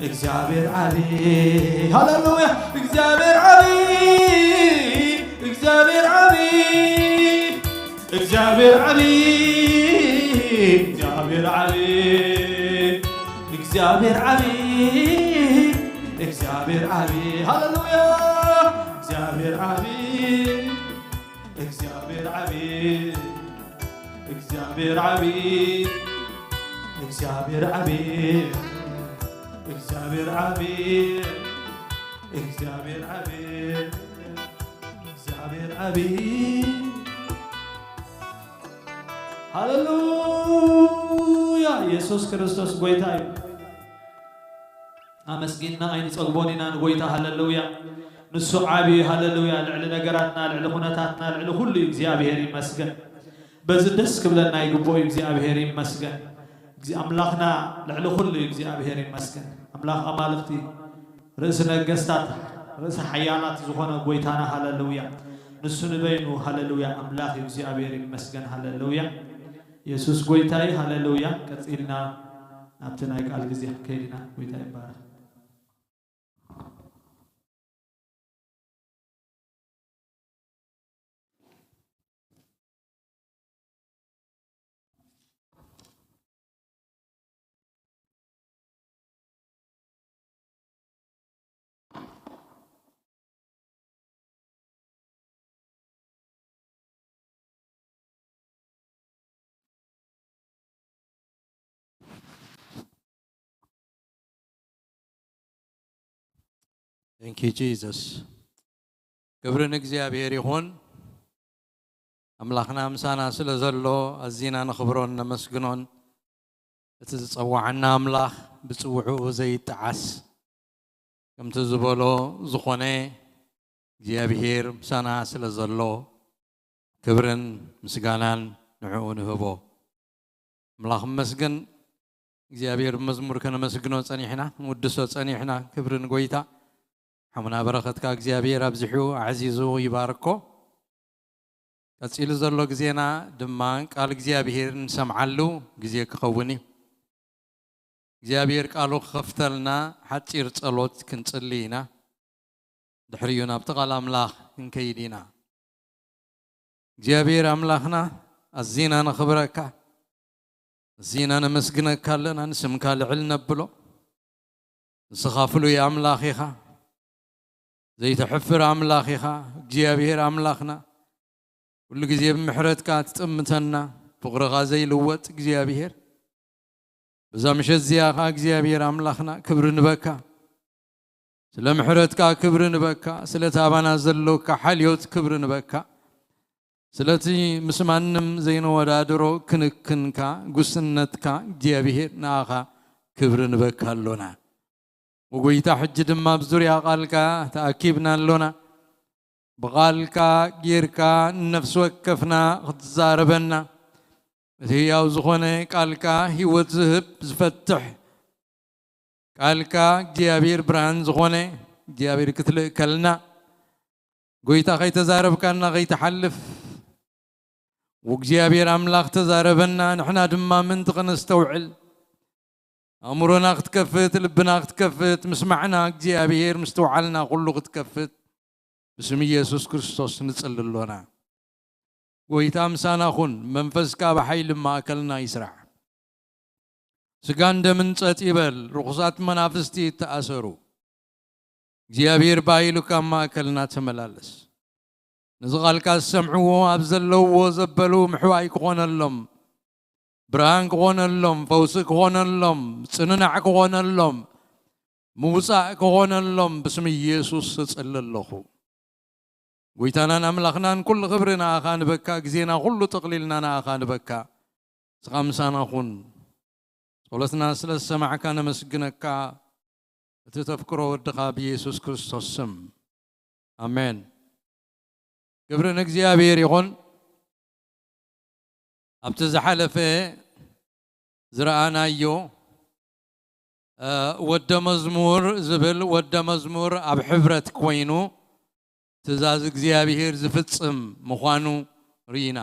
እግዚኣብሔር ዓቢ፣ ሃሌሉያ። እግዚኣብሔር ዓቢ፣ እግዚኣብሔር ዓቢ፣ እግዚኣብሔር ዓቢ፣ እግዚኣብሔር ዓቢ፣ እግዚኣብሔር ዓቢ፣ እግዚኣብሔር ዓቢ፣ ሃሌሉያ። እግዚኣብሔር ዓቢ፣ እግዚኣብሔር ዓቢ፣ እግዚኣብሔር ዓቢ፣ እግዚኣብሔር ዓቢ፣ እግዚኣብሔር ዓቢ፣ እግዚኣብሔር ዓቢ፣ እግዚኣብሔር ዓቢ። ሃሌሉያ! ኢየሱስ ክርስቶስ ጎይታ እዩ። ኣመስጊንና ኣይንጸግቦን ኢና ንጎይታ። ሃሌሉያ! ንሱ ዓቢ እዩ። ሃሌሉያ! ልዕሊ ነገራትና፣ ልዕሊ ኩነታትና፣ ልዕሊ ኩሉ እዩ። እግዚኣብሔር ይመስገን። በዚ ደስ ክብለና ይግብኦ እዩ። እግዚኣብሔር ይመስገን። እግዚ-፣ ኣምላኽና ልዕሊ ኩሉ እዩ። እግዚኣብሔር ይመስገን። ኣምላኽ ኣማልኽቲ፣ ርእሲ ነገስታት፣ ርእሲ ሓያላት ዝኾነ ጎይታና፣ ሃሌሉያ! ንሱ ንበይኑ፣ ሃሌሉያ፣ ኣምላኽ እዩ። እግዚኣብሔር ይመስገን። ሃሌሉያ! የሱስ ጎይታ እዩ። ሃሌሉያ! ቀጺልና ናብቲ ናይ ቃል ግዜ ክንከይድ ኢና። ጎይታ ይባረኽ። Thank you, Jesus. ክብሪ ንእግዚኣብሔር ይኹን። ኣምላኽና ምሳና ስለ ዘሎ ኣዚና ነኽብሮን ነመስግኖን። እቲ ዝጸዋዓና ኣምላኽ ብጽውዕኡ ዘይጠዓስ፣ ከምቲ ዝበሎ ዝኾነ እግዚኣብሔር ምሳና ስለ ዘሎ ክብርን ምስጋናን ንዕኡ ንህቦ። ኣምላኽ እመስግን። እግዚኣብሔር ብመዝሙር ከነመስግኖ ጸኒሕና፣ ክንውድሶ ጸኒሕና። ክብሪ ንጎይታ። ሓሙና በረኸትካ እግዚኣብሔር ኣብዚሑ ኣዕዚዙ ይባርኮ። ቀጺሉ ዘሎ ግዜና ድማ ቃል እግዚኣብሔር ንሰምዓሉ ግዜ ክኸውን እዩ። እግዚኣብሔር ቃሉ ክኸፍተልና ሓጺር ጸሎት ክንጽሊ ኢና። ድሕሪኡ ናብቲ ቃል ኣምላኽ ክንከይድ ኢና። እግዚኣብሔር ኣምላኽና፣ ኣዚና ነኽብረካ፣ ኣዚና ነመስግነካ ኣለና፣ ንስምካ ልዕል ነብሎ። ንስኻ ፍሉይ ኣምላኽ ኢኻ፣ ዘይተሕፍር ኣምላኽ ኢኻ። እግዚኣብሔር ኣምላኽና፣ ኩሉ ግዜ ብምሕረትካ ትጥምተና፣ ፍቕርኻ ዘይልወጥ እግዚኣብሔር፣ በዛ ምሸት እዚኣ ኸዓ እግዚኣብሔር ኣምላኽና ክብሪ ንበካ። ስለ ምሕረትካ ክብሪ ንበካ፣ ስለቲ ኣባና ዘሎካ ሓልዮት ክብሪ ንበካ። ስለቲ ምስ ማንም ዘይንወዳድሮ ክንክንካ፣ ጉስነትካ እግዚኣብሔር ንኣኻ ክብሪ ንበካ ኣሎና። ወጎይታ ሕጂ ድማ ኣብ ዙርያ ቃልካ ተኣኪብና ኣሎና። ብቓልካ ጌርካ ንነፍሲ ወከፍና ክትዛረበና፣ እቲ ህያው ዝኾነ ቃልካ ህይወት ዝህብ ዝፈትሕ ቃልካ እግዚኣብሔር ብርሃን ዝኾነ እግዚኣብሔር ክትልእከልና፣ ጎይታ ከይተዛረብካና ከይትሓልፍ፣ ወእግዚኣብሔር ኣምላኽ ተዛረበና፣ ንሕና ድማ ምእንቲ ከነስተውዕል፣ ኣእምሮና ክትከፍት፣ ልብና ክትከፍት፣ ምስማዕና እግዚኣብሔር ምስትውዓልና ኩሉ ክትከፍት፣ ብስም ኢየሱስ ክርስቶስ ንጽሊ ኣሎና። ጎይታ ምሳና ኩን፣ መንፈስካ ብሓይሊ ማእከልና ይስራሕ። ስጋን ደምን ጸጥ ይበል፣ ርኹሳት መናፍስቲ ይተኣሰሩ። እግዚኣብሔር ብሃይሉ ካብ ማእከልና ተመላለስ። ነዚ ቃልካ ዝሰምዕዎ ኣብ ዘለውዎ ዘበሉ ምሕዋይ ክኾነሎም፣ ብርሃን ክኾነሎም፣ ፈውሲ ክኾነሎም፣ ጽንናዕ ክኾነሎም፣ ምውጻእ ክኾነሎም ብስም ኢየሱስ እጽሊ ኣለኹ። ጎይታናን ኣምላኽናን ኩሉ ክብሪ ንኣኻ ንበካ፣ ግዜና ኩሉ ጠቕሊልና ንኣኻ ንበካ። ንስኻ ምሳና ኩን። ጸሎትና ስለ ዝሰማዕካ ነመስግነካ፣ እቲ ተፍቅሮ ወድኻ ብኢየሱስ ክርስቶስ ስም። ኣሜን። ክብሪ ንእግዚኣብሔር ይኹን። ኣብቲ ዝሓለፈ ዝረኣናዮ፣ እ፣ ወደ መዝሙር ዝብል፣ ወደ መዝሙር ኣብ ሕብረት ኮይኑ ትእዛዝ እግዚኣብሔር ዝፍጽም ምዃኑ ርኢና።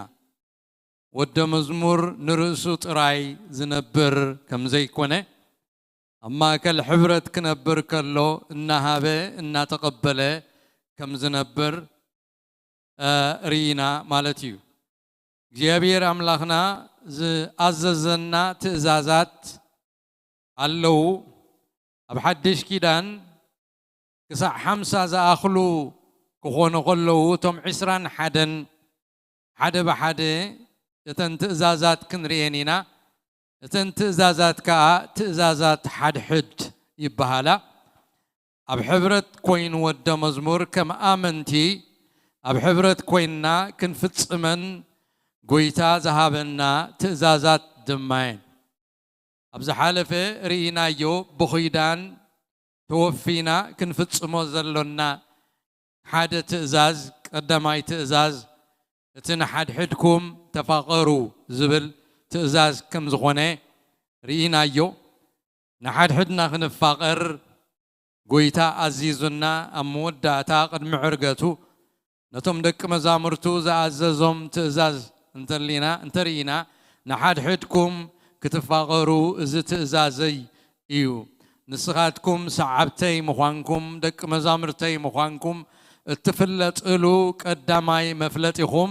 ወደ መዝሙር ንርእሱ ጥራይ ዝነብር ከም ዘይኮነ፣ ኣብ ማእከል ሕብረት ክነብር ከሎ እናሃበ እናተቐበለ ከም ዝነብር፣ እ፣ ርኢና ማለት እዩ። እግዚኣብሔር ኣምላኽና ዝኣዘዘና ትእዛዛት ኣለዉ። ኣብ ሓድሽ ኪዳን ክሳዕ ሓምሳ ዝኣኽሉ ክኾኑ ከለዉ፣ እቶም ዕስራን ሓደን ሓደ ብሓደ እተን ትእዛዛት ክንርእየን ኢና። እተን ትእዛዛት ከኣ ትእዛዛት ሓድሕድ ይበሃላ። ኣብ ሕብረት ኮይኑ ወደ መዝሙር ከም ኣመንቲ ኣብ ሕብረት ኮይንና ክንፍጽመን ጎይታ ዝሃበና ትእዛዛት ድማ እየን። ኣብ ዝሓለፈ ርኢናዮ፣ ብኺዳን ተወፊና ክንፍጽሞ ዘሎና ሓደ ትእዛዝ፣ ቀዳማይ ትእዛዝ፣ እቲ ንሓድሕድኩም ተፋቐሩ ዝብል ትእዛዝ ከም ዝኾነ ርኢናዮ። ንሓድሕድና ክንፋቐር ጎይታ ኣዚዙና፣ ኣብ መወዳእታ ቅድሚ ዕርገቱ ነቶም ደቂ መዛሙርቱ ዝኣዘዞም ትእዛዝ እንተሊና፣ እንተርኢና፣ ንሓድሕድኩም ክትፋቐሩ እዚ ትእዛዘይ እዩ። ንስኻትኩም ሰዓብተይ ምዃንኩም፣ ደቂ መዛሙርተይ ምዃንኩም እትፍለጥሉ ቀዳማይ መፍለጢኹም፣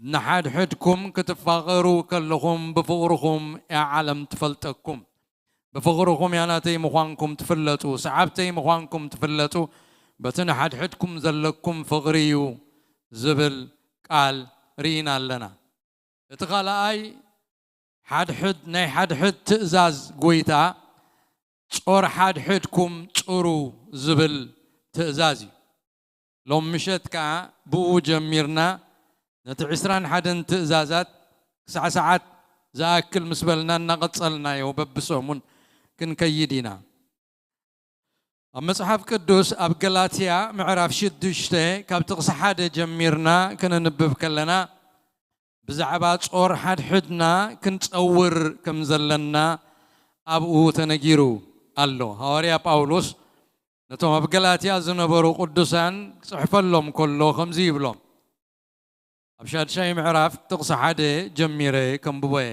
ንሓድሕድኩም ክትፋቐሩ ከለኹም ብፍቕርኹም እያ ዓለም ትፈልጠኩም። ብፍቕርኹም እያ ናተይ ምዃንኩም ትፍለጡ፣ ሰዓብተይ ምዃንኩም ትፍለጡ፣ በቲ ንሓድሕድኩም ዘለኩም ፍቕሪ እዩ ዝብል ቃል ርኢና ኣለና። እቲ ካልኣይ ሓድሕድ፣ ናይ ሓድሕድ ትእዛዝ ጎይታ፣ ጾር ሓድሕድኩም ጽሩ ዝብል ትእዛዝ እዩ። ሎም ምሸት ከኣ ብኡ ጀሚርና ነቲ ዕስራን ሓደን ትእዛዛት ክሳዕ ሰዓት ዝኣክል ምስ በልና እናቐጸልናዮ በብሰሙን ክንከይድ ኢና። ኣብ መጽሓፍ ቅዱስ ኣብ ገላትያ ምዕራፍ ሽዱሽተ ካብ ጥቕሲ ሓደ ጀሚርና ከነንብብ ከለና ብዛዕባ ጾር ሓድሕድና ክንጸውር ከም ዘለና ኣብኡ ተነጊሩ ኣሎ። ሃዋርያ ጳውሎስ ነቶም ኣብ ገላትያ ዝነበሩ ቅዱሳን ክጽሕፈሎም ከሎ ከምዚ ይብሎም። ኣብ ሻድሻይ ምዕራፍ ጥቕሲ ሓደ ጀሚረ ከንብቦ እየ።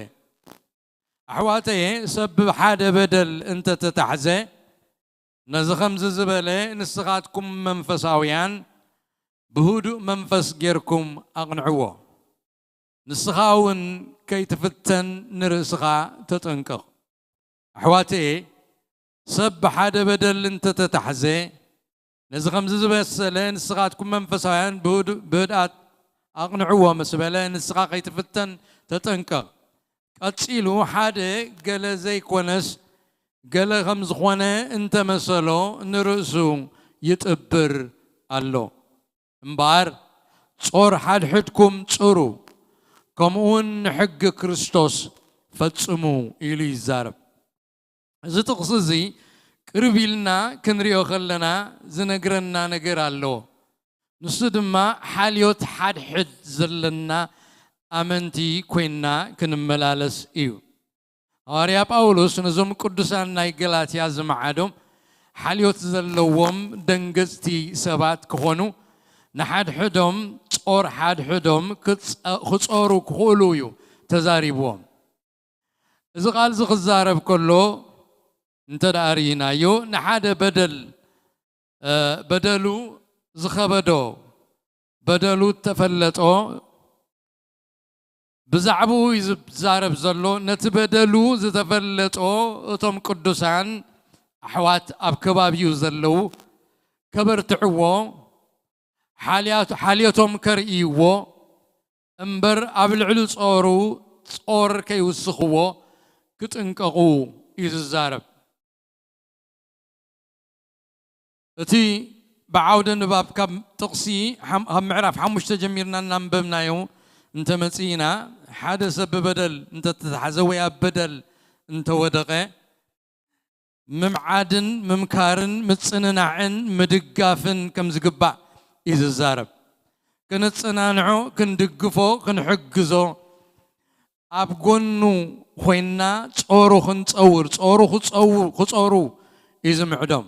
ኣሕዋተየ፣ ሰብ ብሓደ በደል እንተተታሕዘ፣ ነዚ ከምዚ ዝበለ፣ ንስኻትኩም መንፈሳውያን ብህዱእ መንፈስ ጌርኩም ኣቕንዕዎ። ንስኻ እውን ከይትፍተን ንርእስኻ ተጠንቀቕ። ኣሕዋተየ፣ ሰብ ብሓደ በደል እንተተታሕዘ፣ ነዚ ከምዚ ዝበሰለ፣ ንስኻትኩም መንፈሳውያን ብህዱ-፣ ብህድኣት ኣቕንዕዎ ምስ በለ፣ ንስኻ ከይትፍተን ተጠንቀቕ። ቀጺሉ፣ ሓደ ገለ ዘይኮነስ ገለ ከም ዝኾነ እንተመሰሎ ንርእሱ ይጥብር ኣሎ። እምበኣር፣ ጾር ሓድሕድኩም ጽሩ፣ ከምኡውን ንሕጊ ክርስቶስ ፈጽሙ ኢሉ ይዛረብ። እዚ ጥቕሲ እዚ ቅርብ ኢልና ክንሪኦ ከለና ዝነግረና ነገር ኣሎ። ንሱ ድማ ሓልዮት ሓድሕድ ዘለና ኣመንቲ ኮይንና ክንመላለስ እዩ። ሃዋርያ ጳውሎስ ነዞም ቅዱሳን ናይ ገላትያ ዝመዓዶም ሓልዮት ዘለዎም ደንገጽቲ ሰባት ክኾኑ፣ ንሓድሕዶም ጾር ሓድሕዶም ክጸ-፣ ክጾሩ ክኽእሉ እዩ ተዛሪብዎም። እዚ ቃል እዚ ክዛረብ ከሎ እንተ ደኣ ርኢናዮ፣ ንሓደ በደል፣ እ፣ በደሉ ዝኸበዶ፣ በደሉ እተፈለጦ፣ ብዛዕባኡ እዩ ዝዛረብ ዘሎ። ነቲ በደሉ ዝተፈለጦ እቶም ቅዱሳን ኣሕዋት ኣብ ከባቢኡ ዘለዉ ከበርትዕዎ፣ ሓልያት-፣ ሓልዮቶም ከርእይዎ እምበር ኣብ ልዕሊ ጾሩ ጾር ከይውስኽዎ ክጥንቀቑ እዩ ዝዛረብ። እቲ ብዓውደ ንባብ ካብ ጥቕሲ ሓም-፣ ካብ ምዕራፍ ሓሙሽተ ጀሚርና እናንበብናዮ እንተመጺእና፣ ሓደ ሰብ ብበደል እንተተታሕዘ ወይ ኣብ በደል እንተወደቐ፣ ምምዓድን ምምካርን ምጽንናዕን ምድጋፍን ከም ዝግባእ እዩ ዝዛረብ። ክንጸናንዖ፣ ክንድግፎ፣ ክንሕግዞ፣ ኣብ ጎኑ ኮይንና ጾሩ ክንጸውር፣ ጾሩ ክጸው-፣ ክጾሩ እዩ ዝምዕዶም።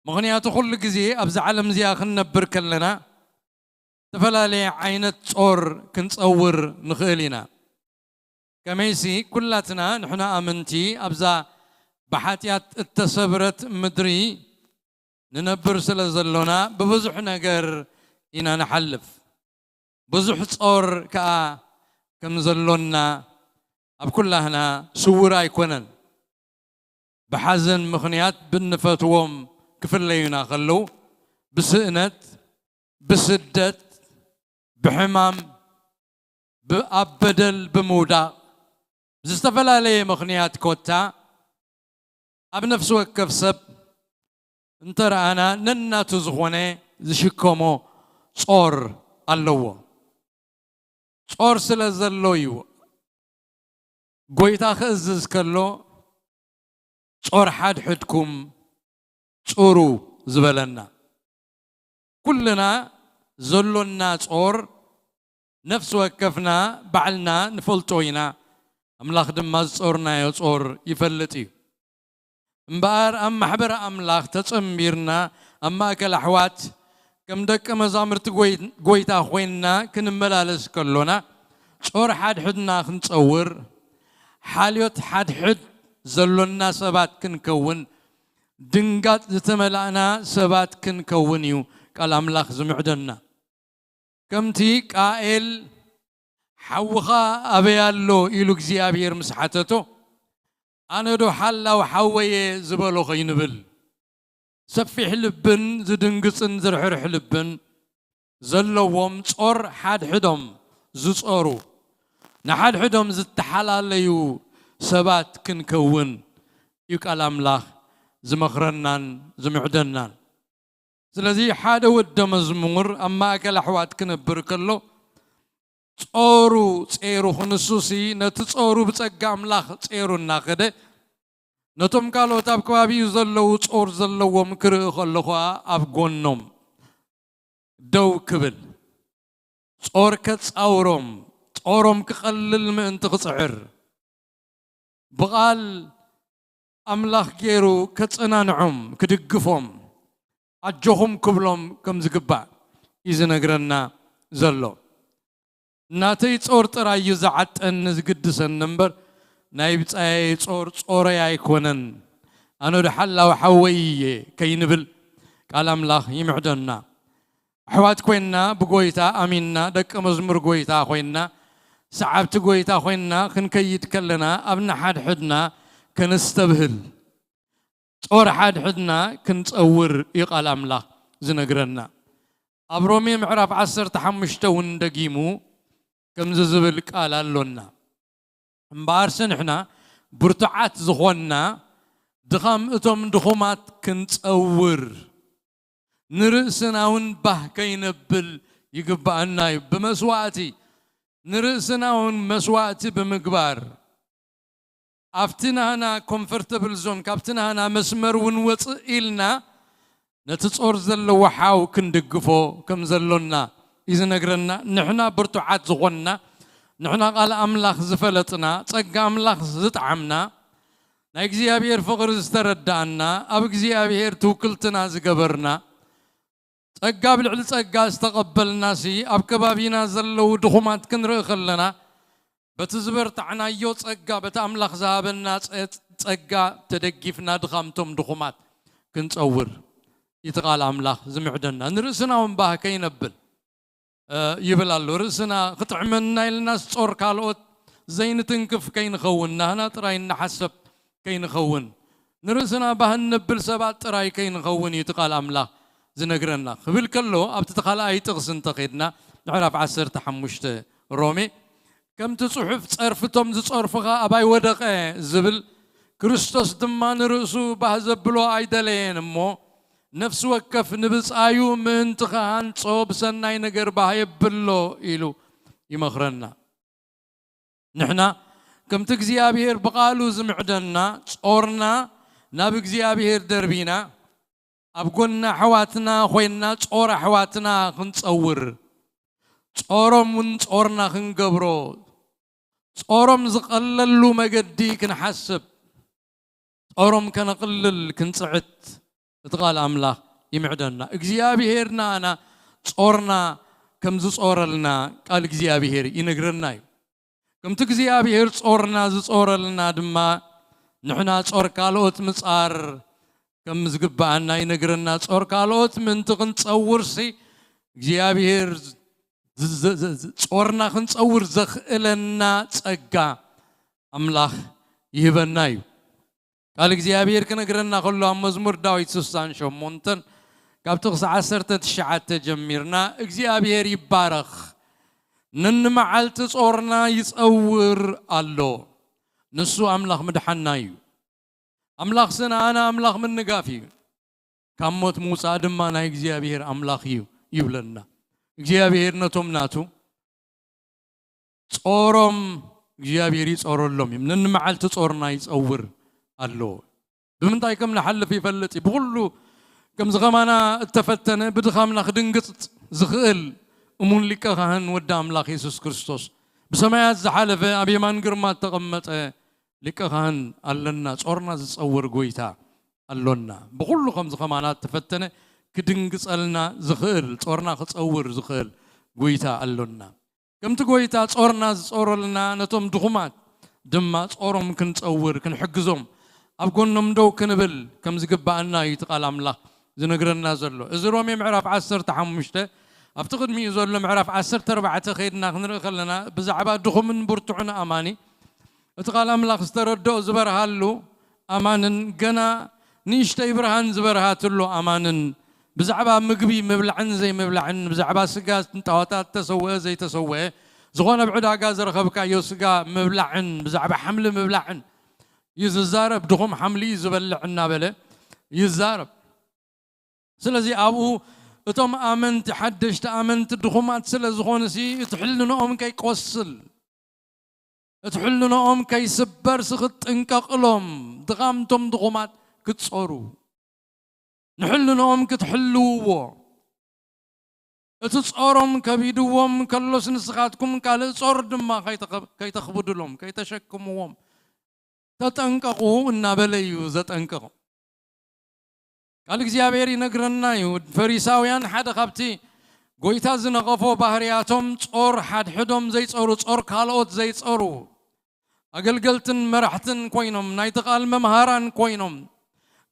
ምኽንያቱ ኩሉ ግዜ ኣብዛ ዓለም እዚኣ ክንነብር ከለና፣ ዝተፈላለየ ዓይነት ጾር ክንጸውር ንኽእል ኢና። ከመይሲ ኩላትና ንሕና ኣመንቲ ኣብዛ ብሓጢኣት እተሰብረት ምድሪ ንነብር ስለ ዘሎና ብብዙሕ ነገር ኢና ንሓልፍ። ብዙሕ ጾር ከኣ ከም ዘሎና ኣብ ኩላህና ስውር ኣይኮነን። ብሓዘን ምኽንያት ብንፈትዎም ክፍለዩና ከለዉ፣ ብስእነት፣ ብስደት፣ ብሕማም፣ ብ-፣ ኣብ በደል ብምውዳቕ፣ ብዝተፈላለየ ምኽንያት ኮታ ኣብ ነፍሲ ወከፍ ሰብ እንተ ረኣና ነናቱ ዝኾነ ዝሽከሞ ጾር ኣለዎ። ጾር ስለ ዘሎ እዩ። ጎይታ ክእዝዝ ከሎ ጾር ሓድሕድኩም ጹሩ ዝበለና። ኩልና ዘሎና ጾር ነፍሲ ወከፍና ባዕልና ንፈልጦ ኢና። ኣምላኽ ድማ ዝጾርናዮ ጾር ይፈልጥ እዩ። እምበኣር ኣብ ማሕበረ ኣምላኽ ተጸንቢርና ኣብ ማእከል ኣሕዋት ከም ደቀ መዛሙርቲ ጎይ-፣ ጎይታ ኮይንና ክንመላለስ ከሎና ጾር ሓድሕድና ክንጸውር፣ ሓልዮት ሓድሕድ ዘሎና ሰባት ክንከውን፣ ድንጋጽ ዝተመላእና ሰባት ክንከውን እዩ ቃል ኣምላኽ ዝምዕደና። ከምቲ ቃኤል "ሓውኻ ኣበይ ኣሎ?" ኢሉ እግዚኣብሔር ምስ ሓተቶ፣ "ኣነ ዶ ሓላው ሓወየ?" ዝበሎ ከይንብል፣ ሰፊሕ ልብን ዝድንግጽን ዝርሕርሕ ልብን ዘለዎም ጾር ሓድሕዶም ዝጾሩ፣ ንሓድሕዶም ዝተሓላለዩ ሰባት ክንከውን እዩ ቃል ኣምላኽ ዝመኽረናን ዝምዕደናን። ስለዚ ሓደ ወደ መዝሙር ኣብ ማእከል ኣሕዋት ክነብር ከሎ፣ ጾሩ ጼሩ ክንሱሲ፣ ነቲ ጾሩ ብጸጋ ኣምላኽ ጼሩ እናኸደ፣ ነቶም ካልኦት ኣብ ከባቢኡ ዘለዉ ጾር ዘለዎም ክርኢ ከሎ ኸኣ ኣብ ጎኖም ደው ክብል፣ ጾር ከጻውሮም፣ ጾሮም ክቐልል ምእንቲ ክጽዕር፣ ብቓል ኣምላኽ ገይሩ ከጸናንዖም፣ ክድግፎም፣ ኣጆኹም ክብሎም ከም ዝግባእ እዩ ዝነግረና ዘሎ። ናተይ ጾር ጥራይ እዩ ዝዓጠኒ ዝግድሰኒ እምበር፣ ናይ ብጻየይ ጾር ጾረይ ኣይኮነን። ኣነ ዶ ሓላው ሓወይ እየ ከይንብል ቃል ኣምላኽ ይምዕደና። ኣሕዋት ኮይንና፣ ብጎይታ ኣሚንና፣ ደቀ መዝሙር ጎይታ ኮይንና፣ ሰዓብቲ ጎይታ ኮይንና ክንከይድ ከለና፣ ኣብ ንሓድሕድና ከነስተብህል፣ ጾር ሓድሕድና ክንጸውር እዩ ቃል ኣምላኽ ዝነግረና። ኣብ ሮሜ ምዕራፍ ዓሰርተ ሓሙሽተ እውን ደጊሙ ከምዚ ዝብል ቃል ኣሎና። እምበኣርሲ ንሕና ብርቱዓት ዝኾንና፣ ድኻም እቶም ድኹማት ክንጸውር፣ ንርእስና እውን ባህ ከይነብል ይግብኣና እዩ። ብመስዋእቲ፣ ንርእስና እውን መስዋእቲ ብምግባር፣ ኣብቲ ናህና ኮምፈርተብል ዞን፣ ካብቲ ናህና መስመር እውን ወጽእ ኢልና፣ ነቲ ጾር ዘለዎ ሓው ክንድግፎ ከም ዘሎና እዩ ዝነግረና። ንሕና ብርቱዓት ዝኾንና፣ ንሕና ቃል ኣምላኽ ዝፈለጥና፣ ጸጋ ኣምላኽ ዝጠዓምና፣ ናይ እግዚኣብሔር ፍቕሪ ዝተረዳእና፣ ኣብ እግዚኣብሔር ትውክልትና ዝገበርና፣ ጸጋ ኣብ ልዕሊ ጸጋ ዝተቐበልናሲ፣ ኣብ ከባቢና ዘለዉ ድኹማት ክንርኢ ከለና፣ በቲ ዝበርታዕናዮ ጸጋ፣ በቲ ኣምላኽ ዝሃበና ጸ-፣ ጸጋ ተደጊፍና፣ ድኻምቶም ድኹማት ክንጸውር እቲ ቃል ኣምላኽ ዝምዕደና። ንርእስና እውን ባህ ከይነብል፣ እ፣ ይብል ኣሎ። ርእስና ክጥዕመና ኢልናስ ጾር ካልኦት ዘይንትንክፍ ከይንኸውን፣ ናህና ጥራይ እንሓሰብ ከይንኸውን፣ ንርእስና ባህ እነብል ሰባት ጥራይ ከይንኸውን እዩ እቲ ቃል ኣምላኽ ዝነግረና። ክብል ከሎ፣ ኣብቲ ካልኣይ ጥቕሲ እንተኸድና፣ ምዕራፍ ዓሰርተ ሓሙሽተ ሮሜ፣ ከምቲ ጽሑፍ፣ "ጸርፍቶም ዝጸርፉኻ ኣባይ ወደቐ" ዝብል፣ ክርስቶስ ድማ ንርእሱ ባህ ዘብሎ ኣይደለየን እሞ፣ ነፍሲ ወከፍ ንብጻዩ ምእንቲ ክሃንጾ ብሰናይ ነገር ባህ የብሎ ኢሉ ይመኽረና። ንሕና ከምቲ እግዚኣብሔር ብቓሉ ዝምዕደና፣ ጾርና ናብ እግዚኣብሔር ደርቢና፣ ኣብ ጎኒ ኣሕዋትና ኮይንና ጾር ኣሕዋትና ክንጸውር፣ ጾሮም እውን ጾርና ክንገብሮ፣ ጾሮም ዝቐለሉ መገዲ ክንሓስብ፣ ጾሮም ከነቕልል ክንጽዕት እቲ ቃል ኣምላኽ ይምዕደና። እግዚኣብሔር ንኣና ጾርና ከም ዝጾረልና ቃል እግዚኣብሔር ይነግረና እዩ። ከምቲ እግዚኣብሔር ጾርና ዝጾረልና ድማ ንሕና ጾር ካልኦት ምጻር ከም ዝግብኣና ይነግረና። ጾር ካልኦት ምእንቲ ክንጸውርሲ እግዚኣብሔር ዝ- ዝ- ዝ- ዝ- ጾርና ክንጸውር ዘኽእለና ጸጋ ኣምላኽ ይህበና እዩ። ቃል እግዚኣብሔር ክነግረና ከሎ ኣብ መዝሙር ዳዊት ስሳን ሸሞንተን ካብ ጥቕሲ ዓሰርተ ትሽዓተ ጀሚርና እግዚኣብሔር ይባረኽ፣ ነንመዓልቲ ጾርና ይጸውር ኣሎ። ንሱ ኣምላኽ ምድሓና እዩ። ኣምላኽ ስንኣና ኣምላኽ ምንጋፍ እዩ። ካብ ሞት ምውፃእ ድማ ናይ እግዚኣብሔር ኣምላኽ እዩ ይብለና። እግዚኣብሔር ነቶም ናቱ ጾሮም እግዚኣብሔር ይጾረሎም እዮም። ነንመዓልቲ ጾርና ይጸውር ኣሎ። ብምንታይ ከም ንሓልፍ ይፈልጥ እዩ። ብኹሉ ከምዚ ኸማና እተፈተነ ብድኻምና ክድንግጽ ዝኽእል እሙን ሊቀ ካህን ወዲ ኣምላኽ የሱስ ክርስቶስ ብሰማያት ዝሓለፈ ኣብ የማን ግርማ እተቐመጠ ሊቀ ካህን ኣለና። ጾርና ዝጸውር ጎይታ ኣሎና። ብኹሉ ከምዚ ኸማና እተፈተነ ክድንግጸልና ዝኽእል ጾርና ክጸውር ዝኽእል ጎይታ ኣሎና። ከምቲ ጎይታ ጾርና ዝጾረልና ነቶም ድኹማት ድማ ጾሮም ክንጸውር ክንሕግዞም ኣብ ጎኖም ደው ክንብል ከም ዝግባኣና እዩ እቲ ቃል ኣምላኽ ዝነግረና ዘሎ። እዚ ሮሜ ምዕራፍ ዓሰርተ ሓሙሽተ ኣብቲ ቅድሚኡ ዘሎ ምዕራፍ ዓሰርተ ኣርባዕተ ከይድና ክንርኢ ከለና ብዛዕባ ድኹምን ብርቱዕን ኣማኒ እቲ ቃል ኣምላኽ ዝተረድኦ ዝበርሃሉ ኣማንን ገና ንእሽተይ ብርሃን ዝበርሃትሉ ኣማንን ብዛዕባ ምግቢ ምብላዕን ዘይምብላዕን ብዛዕባ ስጋ ንጣዋታት ተሰወአ ዘይተሰወአ ዝኾነ ኣብ ዕዳጋ ዝረኸብካዮ ስጋ ምብላዕን ብዛዕባ ሓምሊ ምብላዕን እዩ ዝዛረብ። ድኹም ሓምሊ እዩ ዝበልዕ እናበለ ይዛረብ። ስለዚ ኣብኡ እቶም ኣመንቲ ሓደሽቲ ኣመንቲ ድኹማት ስለ ዝኾኑሲ እቲ ሕልንኦም ከይቆስል እቲ ሕልንኦም ከይስበር ስኽጥንቀቕሎም ድኻምቶም ድኹማት ክትጾሩ ንሕልንኦም ክትሕልውዎ እቲ ጾሮም ከቢድዎም ከሎስ ንስኻትኩም ካልእ ጾር ድማ ከይተኸ- ከይተኽብድሎም ከይተሸክምዎም ተጠንቀቑ እናበለ እዩ ዘጠንቅቕ። ቃል እግዚኣብሔር ይነግረና እዩ። ፈሪሳውያን ሓደ ካብቲ ጎይታ ዝነቐፎ ባህርያቶም ጾር ሓድሕዶም ዘይጸሩ፣ ጾር ካልኦት ዘይጸሩ፣ ኣገልገልትን መራሕትን ኮይኖም፣ ናይቲ ቃል መምሃራን ኮይኖም፣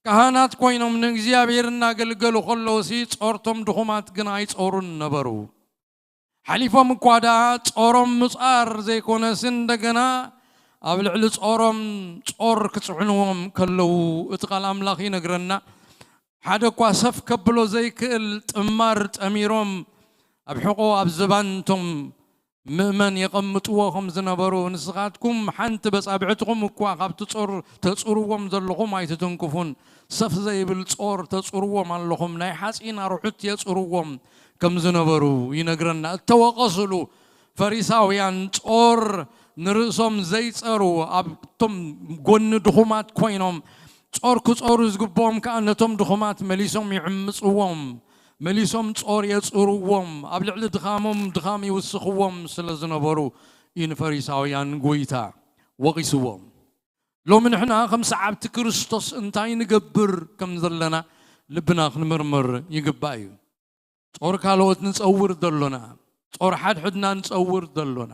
ካህናት ኮይኖም ንእግዚኣብሔር እናገልገሉ ከለውሲ ጾርቶም ድኹማት ግን ኣይጾሩን ነበሩ። ሓሊፎም እኳ ደኣ ጾሮም ምጻር ዘይኮነስ እንደገና ኣብ ልዕሊ ጾሮም ጾር ክጽዕንዎም ከለዉ እቲ ቃል ኣምላኽ ይነግረና። ሓደ እኳ ሰፍ ከብሎ ዘይክእል ጥማር ጠሚሮም ኣብ ሕቖ ኣብ ዝባንቶም ምእመን የቐምጥዎ ከም ዝነበሩ ንስኻትኩም ሓንቲ በጻብዕትኹም እኳ ካብቲ ጾር ተጽርዎም ዘለኹም ኣይትትንክፉን። ሰፍ ዘይብል ጾር ተጽርዎም ኣለኹም። ናይ ሓጺን ኣርዑት የጽርዎም ከም ዝነበሩ ይነግረና። እተወቐስሉ ፈሪሳውያን ጾር ንርእሶም ዘይጸሩ ኣብቶም ጎኒ ድኹማት ኮይኖም ጾር ክጾሩ ዝግብኦም ከኣ ነቶም ድኹማት መሊሶም ይዕምጽዎም፣ መሊሶም ጾር የጽርዎም፣ ኣብ ልዕሊ ድኻሞም ድኻም ይውስኽዎም ስለ ዝነበሩ እዩ ንፈሪሳውያን ጎይታ ወቒስዎም። ሎሚ ንሕና ከም ሰዓብቲ ክርስቶስ እንታይ ንገብር ከም ዘለና ልብና ክንምርምር ይግባእ እዩ። ጾር ካልኦት ንጸውር ዘሎና፣ ጾር ሓድሕድና ንጸውር ዘሎና፣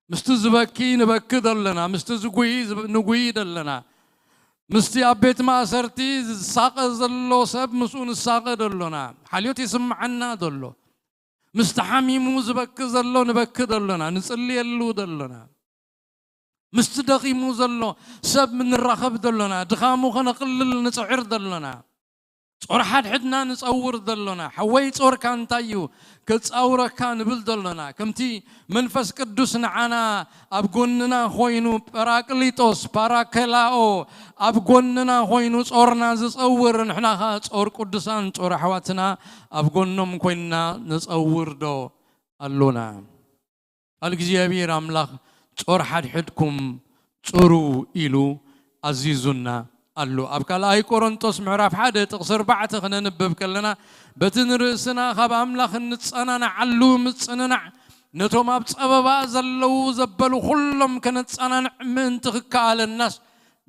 ምስቲ ዝበኪ ንበኪ ዘለና፣ ምስቲ ዝጉይ ዝብ- ንጉይ ዘለና፣ ምስቲ ኣብ ቤት ማእሰርቲ ዝሳቐ ዘሎ ሰብ ምስኡ ንሳቐ ዘሎና፣ ሓልዮት ይስምዓና ዘሎ፣ ምስቲ ሓሚሙ ዝበኪ ዘሎ ንበኪ ዘሎና፣ ንጽልየሉ ዘሎና፣ ምስቲ ደኺሙ ዘሎ ሰብ ንራኸብ ዘሎና፣ ድኻሙ ከነቕልል ንጽዕር ዘሎና፣ ጾር ሓድሕድና ንጸውር ዘሎና፣ ሓወይ ጾርካ እንታይ እዩ ከጻውረካ ንብል ዘሎና፣ ከምቲ መንፈስ ቅዱስ ንዓና ኣብ ጎንና ኮይኑ፣ ጳራቅሊጦስ ፓራከላኦ ኣብ ጎንና ኮይኑ ጾርና ዝጸውር፣ ንሕና ኸኣ ጾር ቅዱሳን ጾር ኣሕዋትና ኣብ ጎኖም ኮይንና ንጸውር ዶ ኣሎና? ቃል እግዚኣብሔር ኣምላኽ ጾር ሓድሕድኩም ጽሩ ኢሉ ኣዚዙና ኣሎ። ኣብ ካልኣይ ቆሮንጦስ ምዕራፍ ሓደ ጥቕሲ ኣርባዕተ ክነንብብ ከለና፣ በቲ ንርእስና ካብ ኣምላኽ እንጸናንዓሉ ምጽንናዕ፣ ነቶም ኣብ ጸበባ ዘለዉ ዘበሉ ኩሎም ከነጸናንዕ ምእንቲ ክከኣለናስ፣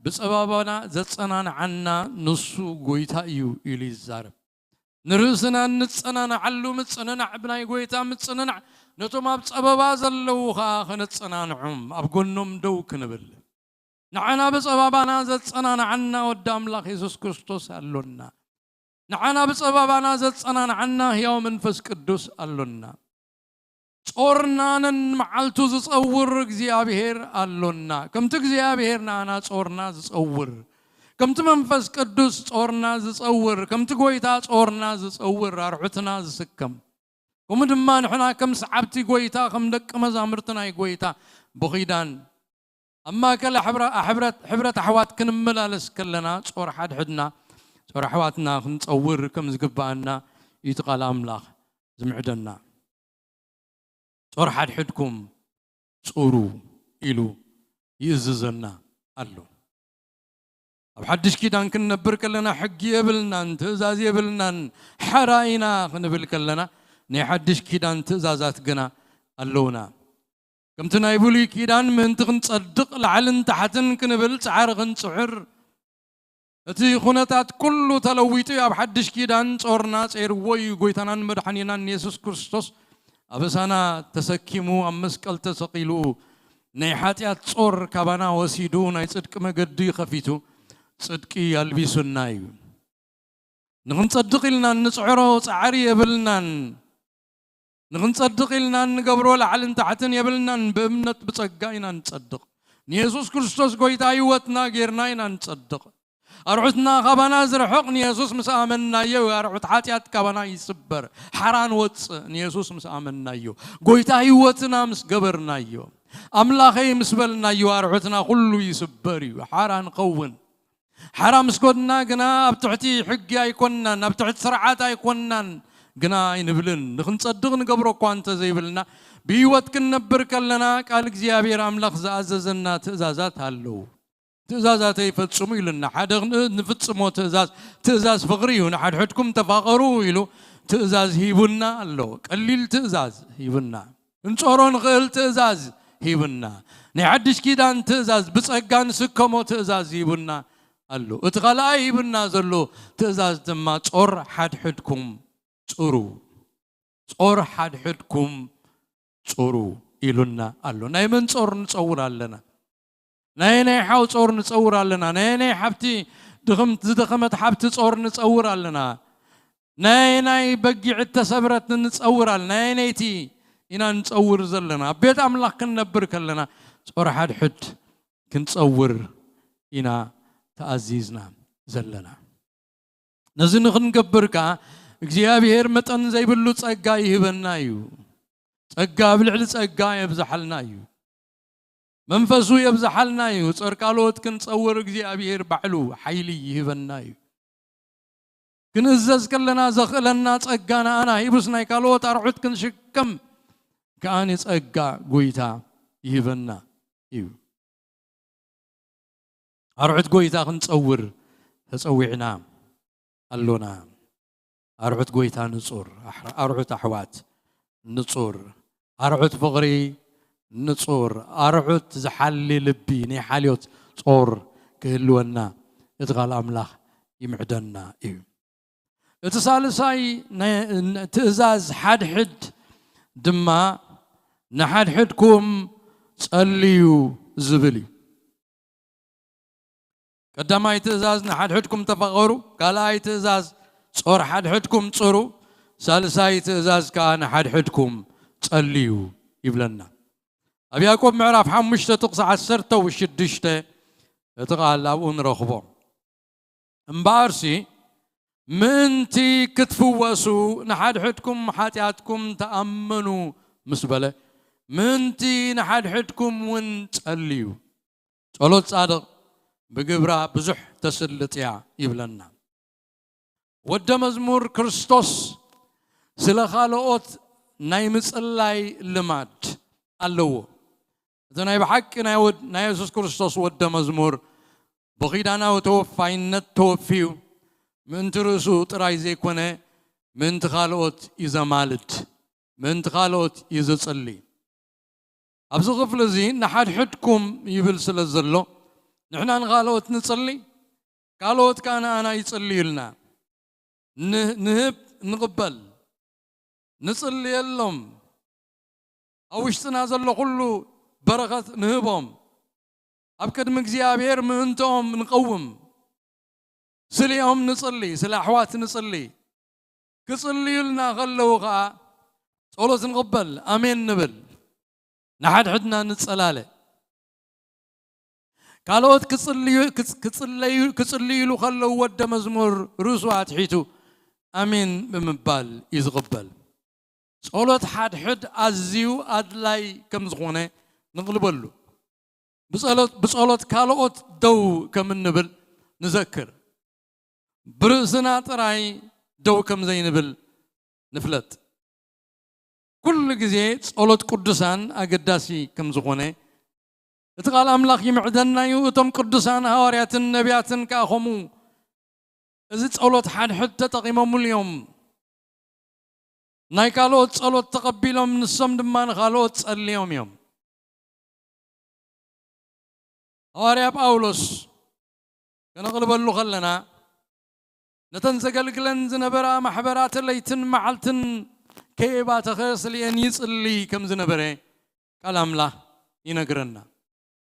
ብጸበባና ዘጸናንዓና ንሱ ጐይታ እዩ ኢሉ ይዛረብ። ንርእስና እንጸናንዓሉ ምጽንናዕ፣ ብናይ ጐይታ ምጽንናዕ፣ ነቶም ኣብ ጸበባ ዘለዉ ኸኣ ኸነጸናንዖም፣ ኣብ ጐኖም ደው ክንብል። ንዓና ብጸባባና ዘጸናንዓና ወዲ ኣምላኽ የሱስ ክርስቶስ ኣሎና። ንዓና ብጸባባና ዘጸናንዓና ህያው መንፈስ ቅዱስ ኣሎና። ጾርና ነንመዓልቱ ዝጸውር እግዚኣብሔር ኣሎና። ከምቲ እግዚኣብሔር ንኣና ጾርና ዝጸውር፣ ከምቲ መንፈስ ቅዱስ ጾርና ዝጸውር፣ ከምቲ ጐይታ ጾርና ዝጸውር፣ ኣርዑትና ዝስከም፣ ከምኡ ድማ ንሕና ከም ሰዓብቲ ጐይታ፣ ከም ደቂ መዛሙርቲ ናይ ጐይታ ብኺዳን ኣብ ማእከል ኣሕብረ-፣ ኣሕብረት-፣ ሕብረት ኣሕዋት ክንመላለስ ከለና፣ ጾር ሓድሕድና፣ ጾር ኣሕዋትና ክንጸውር ከም ዝግብኣና እዩ እቲ ቃል ኣምላኽ ዝምዕደና። ጾር ሓድሕድኩም ጹሩ ኢሉ ይእዝዘና ኣሎ። ኣብ ሓድሽ ኪዳን ክንነብር ከለና ሕጊ የብልናን፣ ትእዛዝ የብልናን፣ ሓራ ኢና ክንብል ከለና፣ ናይ ሓድሽ ኪዳን ትእዛዛት ግና ኣለውና። ከምቲ ናይ ብሉይ ኪዳን ምእንቲ ክንጸድቕ ላዕልን ታሕትን ክንብል ጻዕሪ ክንጽዕር፣ እቲ ኩነታት ኩሉ ተለዊጡ እዩ። ኣብ ሓድሽ ኪዳን ጾርና ጸይርዎ እዩ። ጐይታናን መድሓኒናን የሱስ ክርስቶስ ኣበሳና ተሰኪሙ ኣብ መስቀል ተሰቒሉ ናይ ሓጢኣት ጾር ካባና ወሲዱ ናይ ጽድቂ መገዲ ከፊቱ ጽድቂ ኣልቢሱና እዩ። ንኽንጸድቕ ኢልና እንጽዕሮ ጻዕሪ የብልናን። ንኽንጸድቕ ኢልና እንገብሮ ላዕልን ታሕትን የብልናን። ብእምነት ብጸጋ ኢና ንጸድቕ። ንየሱስ ክርስቶስ ጐይታ ህይወትና ጌርና ኢና ንጸድቕ። ኣርዑትና ካባና ዝርሕቕ ንየሱስ ምስ ኣመንናዮ እዩ። ኣርዑት ሓጢኣት ካባና ይስበር። ሓራ ንወጽእ ንየሱስ ምስ ኣመንናዮ። ጐይታ ህይወትና ምስ ገበርናዮ። ኣምላኸይ ምስ በልናዮ ኣርዑትና ኩሉ ይስበር እዩ። ሓራ ንኸውን። ሓራ ምስ ኮንና ግና ኣብ ትሕቲ ሕጊ ኣይኮንናን፣ ኣብ ትሕቲ ስርዓት ኣይኮንናን ግና ኣይንብልን። ንኽንጸድቕ ንገብሮ እኳ እንተ ዘይብልና፣ ብህይወት ክንነብር ከለና ቃል እግዚኣብሔር ኣምላኽ ዝኣዘዘና ትእዛዛት ኣለዉ። ትእዛዛተይ ፈጽሙ ኢሉና። ሓደ ን-፣ ንፍጽሞ ትእዛዝ፣ ትእዛዝ ፍቕሪ እዩ። "ንሓድሕድኩም ተፋቐሩ" ኢሉ ትእዛዝ ሂቡና ኣሎ። ቀሊል ትእዛዝ ሂቡና። ክንጾሮ ንኽእል ትእዛዝ ሂቡና። ናይ ሓድሽ ኪዳን ትእዛዝ፣ ብጸጋ ንስከሞ ትእዛዝ ሂቡና ኣሎ። እቲ ካልኣይ ሂቡና ዘሎ ትእዛዝ ድማ፣ "ጾር ሓድሕድኩም ጽሩ፣ ጾር ሓድሕድኩም ጽሩ" ኢሉና ኣሎ። ናይ መን ጾር ንጸውር ኣለና? ናይ ናይ ሓው ጾር ንጸውር ኣለና? ናይ ናይ ሓብቲ ድኽምት-፣ ዝደኸመት ሓብቲ ጾር ንጸውር ኣለና? ናይ ናይ በጊዕ እተሰብረት ንጸውር ኣለና? ናይ ነይቲ ኢና ንጸውር ዘለና? ኣብ ቤት ኣምላኽ ክንነብር ከለና ጾር ሓድሕድ ክንጸውር ኢና ተኣዚዝና ዘለና። ነዚ ንኽንገብር ከኣ እግዚኣብሔር መጠን ዘይብሉ ጸጋ ይህበና እዩ። ጸጋ ኣብ ልዕሊ ጸጋ የብዝሓልና እዩ። መንፈሱ የብዝሓልና እዩ። ጾር ካልኦት ክንጸውር እግዚኣብሔር ባዕሉ ሓይሊ ይህበና እዩ። ክንእዘዝ ከለና ዘኽእለና ጸጋ ንኣና ሂቡስ ናይ ካልኦት ኣርዑት ክንሽከም ከኣ ንጸጋ ጐይታ ይህበና እዩ። ኣርዑት ጐይታ ክንጸውር ተጸዊዕና ኣሎና። ኣርዑት ጐይታ ንጹር፣ ኣሕ-፣ ኣርዑት ኣሕዋት ንጹር፣ ኣርዑት ፍቕሪ ንጹር፣ ኣርዑት ዝሓሊ ልቢ ናይ ሓልዮት ጾር ክህልወና እቲ ቃል ኣምላኽ ይምዕደና እዩ። እቲ ሳልሳይ ናይ፣ ን-፣ ትእዛዝ ሓድሕድ ድማ ንሓድሕድኩም ጸልዩ ዝብል እዩ። ቀዳማይ ትእዛዝ ንሓድሕድኩም ተፋቐሩ፣ ካልኣይ ትእዛዝ ጾር ሓድሕድኩም ጽሩ፣ ሳልሳይ ትእዛዝ ከኣ ንሓድሕድኩም ጸልዩ ይብለና። ኣብ ያዕቆብ ምዕራፍ ሓሙሽተ ጥቕሲ ዓሰርተ ወሽዱሽተ እቲ ቃል ኣብኡ ንረኽቦ። እምበኣርሲ ምእንቲ ክትፍወሱ ንሓድሕድኩም ሓጢኣትኩም ተኣመኑ ምስ በለ፣ ምእንቲ ንሓድሕድኩም እውን ጸልዩ። ጸሎት ጻድቕ ብግብራ ብዙሕ ተስልጥ እያ ይብለና። ወደ መዝሙር ክርስቶስ ስለ ካልኦት ናይ ምጽላይ ልማድ ኣለዎ። እቲ ናይ ብሓቂ ናይ ወድ-፣ ናይ የሱስ ክርስቶስ ወደ መዝሙር ብኺዳናዊ ተወፋይነት ተወፊዩ፣ ምእንቲ ርእሱ ጥራይ ዘይኮነ፣ ምእንቲ ካልኦት እዩ ዘማልድ፣ ምእንቲ ካልኦት እዩ ዝጽሊ። ኣብዚ ክፍሊ እዚ ንሓድሕድኩም ይብል ስለ ዘሎ፣ ንሕና ንኻልኦት ንጽሊ፣ ካልኦት ከኣ ንኣና ይጽልዩልና። ን-፣ ንህብ ንቕበል፣ ንጽልየሎም፣ ኣብ ውሽጥና ዘሎ ኩሉ በረኸት ንህቦም፣ ኣብ ቅድሚ እግዚኣብሔር ምእንትኦም ንቐውም። ስሊኦም ንጽሊ፣ ስለ ኣሕዋት ንጽሊ። ክጽልዩልና ከለዉ ኸኣ ጸሎት ንቕበል፣ ኣሜን ንብል፣ ንሓድሕድና ንጸላለ። ካልኦት ክጽልዩ፣ ክጽ-፣ ክጽለዩ፣ ክጽልዩሉ ከለዉ ወደ መዝሙር ርእሱ ኣትሒቱ ኣሜን ብምባል እዩ ዝቕበል። ጸሎት ሓድሕድ ኣዝዩ ኣድላይ ከም ዝኾነ ንቕልበሉ። ብጸሎት፣ ብጸሎት ካልኦት ደው ከም እንብል ንዘክር። ብርእስና ጥራይ ደው ከም ዘይንብል ንፍለጥ። ኩሉ ግዜ ጸሎት ቅዱሳን ኣገዳሲ ከም ዝኾነ እቲ ቃል ኣምላኽ ይምዕደና እዩ። እቶም ቅዱሳን ሃዋርያትን ነቢያትን ከኣ ከምኡ እዚ ጸሎት ሓድሕድ ተጠቒሞምሉ እዮም። ናይ ካልኦት ጸሎት ተቐቢሎም ንሶም ድማ ንኻልኦት ጸልዮም እዮም። ሃዋርያ ጳውሎስ ከነቕልበሉ ከለና ነተን ዘገልግለን ዝነበራ ማሕበራት ለይትን መዓልትን ከየባተኸ ስሊኤን ይጽሊ ከም ዝነበረ ቃል ኣምላኽ ይነግረና።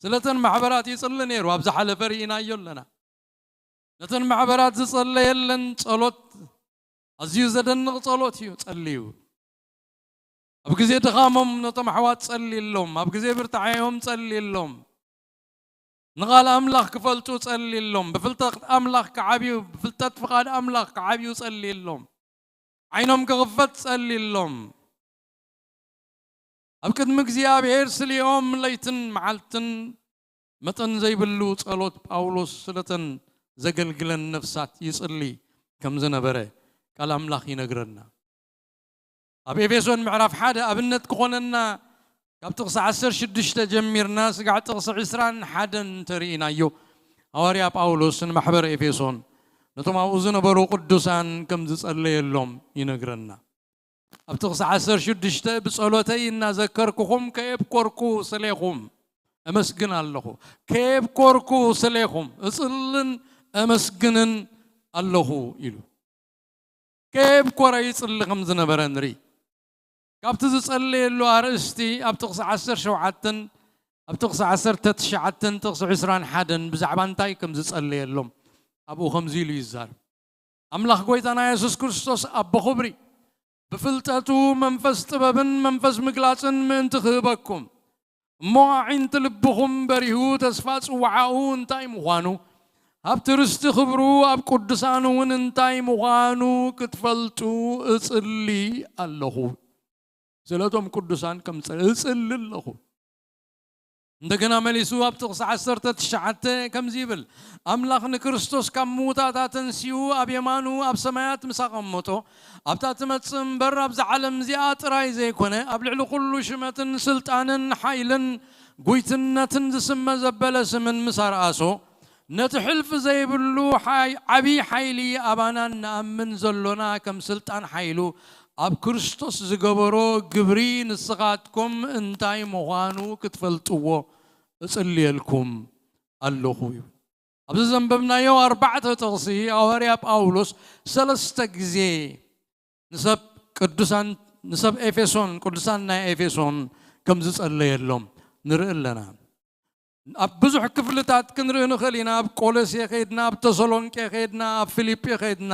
ስለተን ማሕበራት ይጽሊ ነይሩ፣ ኣብ ዝሓለፈ ርኢናዮ ኣለና። ነተን ማሕበራት ዝጸለየለን ጸሎት ኣዝዩ ዘደንቕ ጸሎት እዩ ጸልዩ። ኣብ ግዜ ድኻሞም ነቶም ኣሕዋት ጸልየሎም፣ ኣብ ግዜ ብርታዓዮም ጸልየሎም። ንቓል ኣምላኽ ክፈልጡ ጸልየሎም፣ ብፍልጠት ኣምላኽ ክዓብዩ፣ ብፍልጠት ፍቓድ ኣምላኽ ክዓብዩ ጸልየሎም። ዓይኖም ክኽፈት ጸልየሎም። ኣብ ቅድሚ እግዚኣብሔር ስሊኦም ለይትን መዓልትን መጠን ዘይብሉ ጸሎት ጳውሎስ ስለተን ዘገልግለን ነፍሳት ይጽሊ ከም ዝነበረ ቃል ኣምላኽ ይነግረና። ኣብ ኤፌሶን ምዕራፍ ሓደ ኣብነት ክኾነና ካብ ጥቕሲ ዓሰርተ ሽዱሽተ ጀሚርና ስጋዕ ጥቕሲ ዕስራን ሓደን እንተርኢናዮ፣ ሃዋርያ ጳውሎስ ንማሕበር ኤፌሶን ነቶም ኣብኡ ዝነበሩ ቅዱሳን ከም ዝጸለየሎም ይነግረና። ኣብ ጥቕሲ ዓሰርተ ሽዱሽተ "ብጸሎተይ እናዘከርኩኹም ከየብኮርኩ ስሌኹም እመስግን ኣለኹ፣ ከየብኮርኩ ስሌኹም እጽልን እመስግንን ኣለኹ" ኢሉ። ከየብኮረ ይጽሊ ከም ዝነበረ ንርኢ። ካብቲ ዝጸለየሉ ኣርእስቲ ኣብ ጥቕሲ ዓሰርተ ሸውዓተን ኣብ ጥቕሲ ዓሰርተ ትሽዓተን ጥቕሲ ዕስራን ሓደን ብዛዕባ እንታይ ከም ዝጸለየሎም ኣብኡ ከምዚ ኢሉ ይዛረብ። ኣምላኽ ጐይታና የሱስ ክርስቶስ ኣቦ ኽብሪ ብፍልጠቱ መንፈስ ጥበብን መንፈስ ምግላጽን ምእንቲ ክህበኩም፣ እሞ ኣዒንቲ ልብኹም በሪሁ ተስፋ ጽውዓኡ እንታይ ምዃኑ፣ ሃብቲ ርስቲ ኽብሩ ኣብ ቅዱሳን እውን እንታይ ምዃኑ ክትፈልጡ እጽሊ ኣለኹ። ስለቶም ቅዱሳን ከም ጸ-፣ እጽሊ ኣለኹ። እንደገና መሊሱ ኣብ ጥቕሲ ዓሰርተ ትሽዓተ ከምዚ ይብል፣ ኣምላኽ ንክርስቶስ ካብ ምዉታት ኣተንሲኡ ኣብ የማኑ ኣብ ሰማያት ምስ ኣቐመጦ፣ ኣብታ ትመጽእ እምበር ኣብዛ ዓለም እዚኣ ጥራይ ዘይኮነ፣ ኣብ ልዕሊ ኩሉ ሽመትን ስልጣንን ሓይልን ጒይትነትን ዝስመ ዘበለ ስምን ምስ ኣርኣሶ፣ ነቲ ሕልፊ ዘይብሉ ሓይ-፣ ዓቢ ሓይሊ ኣባና እንኣምን ዘሎና ከም ስልጣን ሓይሉ ኣብ ክርስቶስ ዝገበሮ ግብሪ ንስኻትኩም እንታይ ምዃኑ ክትፈልጥዎ እጽልየልኩም ኣለኹ ይብል። ኣብዚ ዘንበብናዮ ኣርባዕተ ጥቕሲ ሃዋርያ ጳውሎስ ሰለስተ ግዜ ንሰብ ቅዱሳን፣ ንሰብ ኤፌሶን፣ ቅዱሳን ናይ ኤፌሶን ከም ዝጸለየሎም ንርኢ ኣለና። ኣብ ብዙሕ ክፍልታት ክንርኢ ንኽእል ኢና። ኣብ ቆሎሴ ከይድና፣ ኣብ ተሰሎንቄ ከይድና፣ ኣብ ፊልጲ ከይድና፣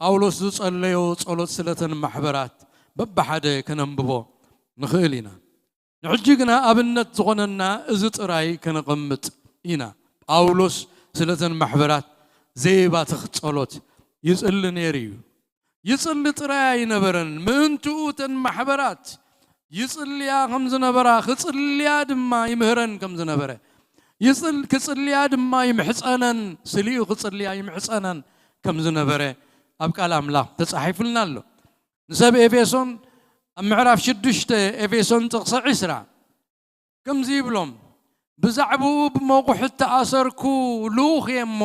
ጳውሎስ ዝጸለዮ ጸሎት ስለተን ማሕበራት በብሓደ ከነንብቦ ንኽእል ኢና። ንሕጂ ግና ኣብነት ዝኾነና እዚ ጥራይ ከነቐምጥ ኢና። ጳውሎስ ስለተን ማሕበራት ዘየባትኽ ጸሎት ይጽሊ ነይሩ እዩ። ይጽሊ ጥራይ ኣይነበረን፣ ምእንትኡ እተን ማሕበራት ይጽልያ ከም ዝነበራ፣ ክጽልያ ድማ ይምህረን ከም ዝነበረ፣ ይጽል-፣ ክጽልያ ድማ ይምሕጸነን፣ ስሊኡ ክጽልያ ይምሕጸነን ከም ዝነበረ ኣብ ቃል ኣምላኽ ተጻሒፉልና ኣሎ። ንሰብ ኤፌሶን ኣብ ምዕራፍ ሽዱሽተ ኤፌሶን ጥቕሲ ዕስራ ከምዚ ይብሎም፣ "ብዛዕባኡ ብመቑሒ እተኣሰርኩ ልኡኽ እየ እሞ፣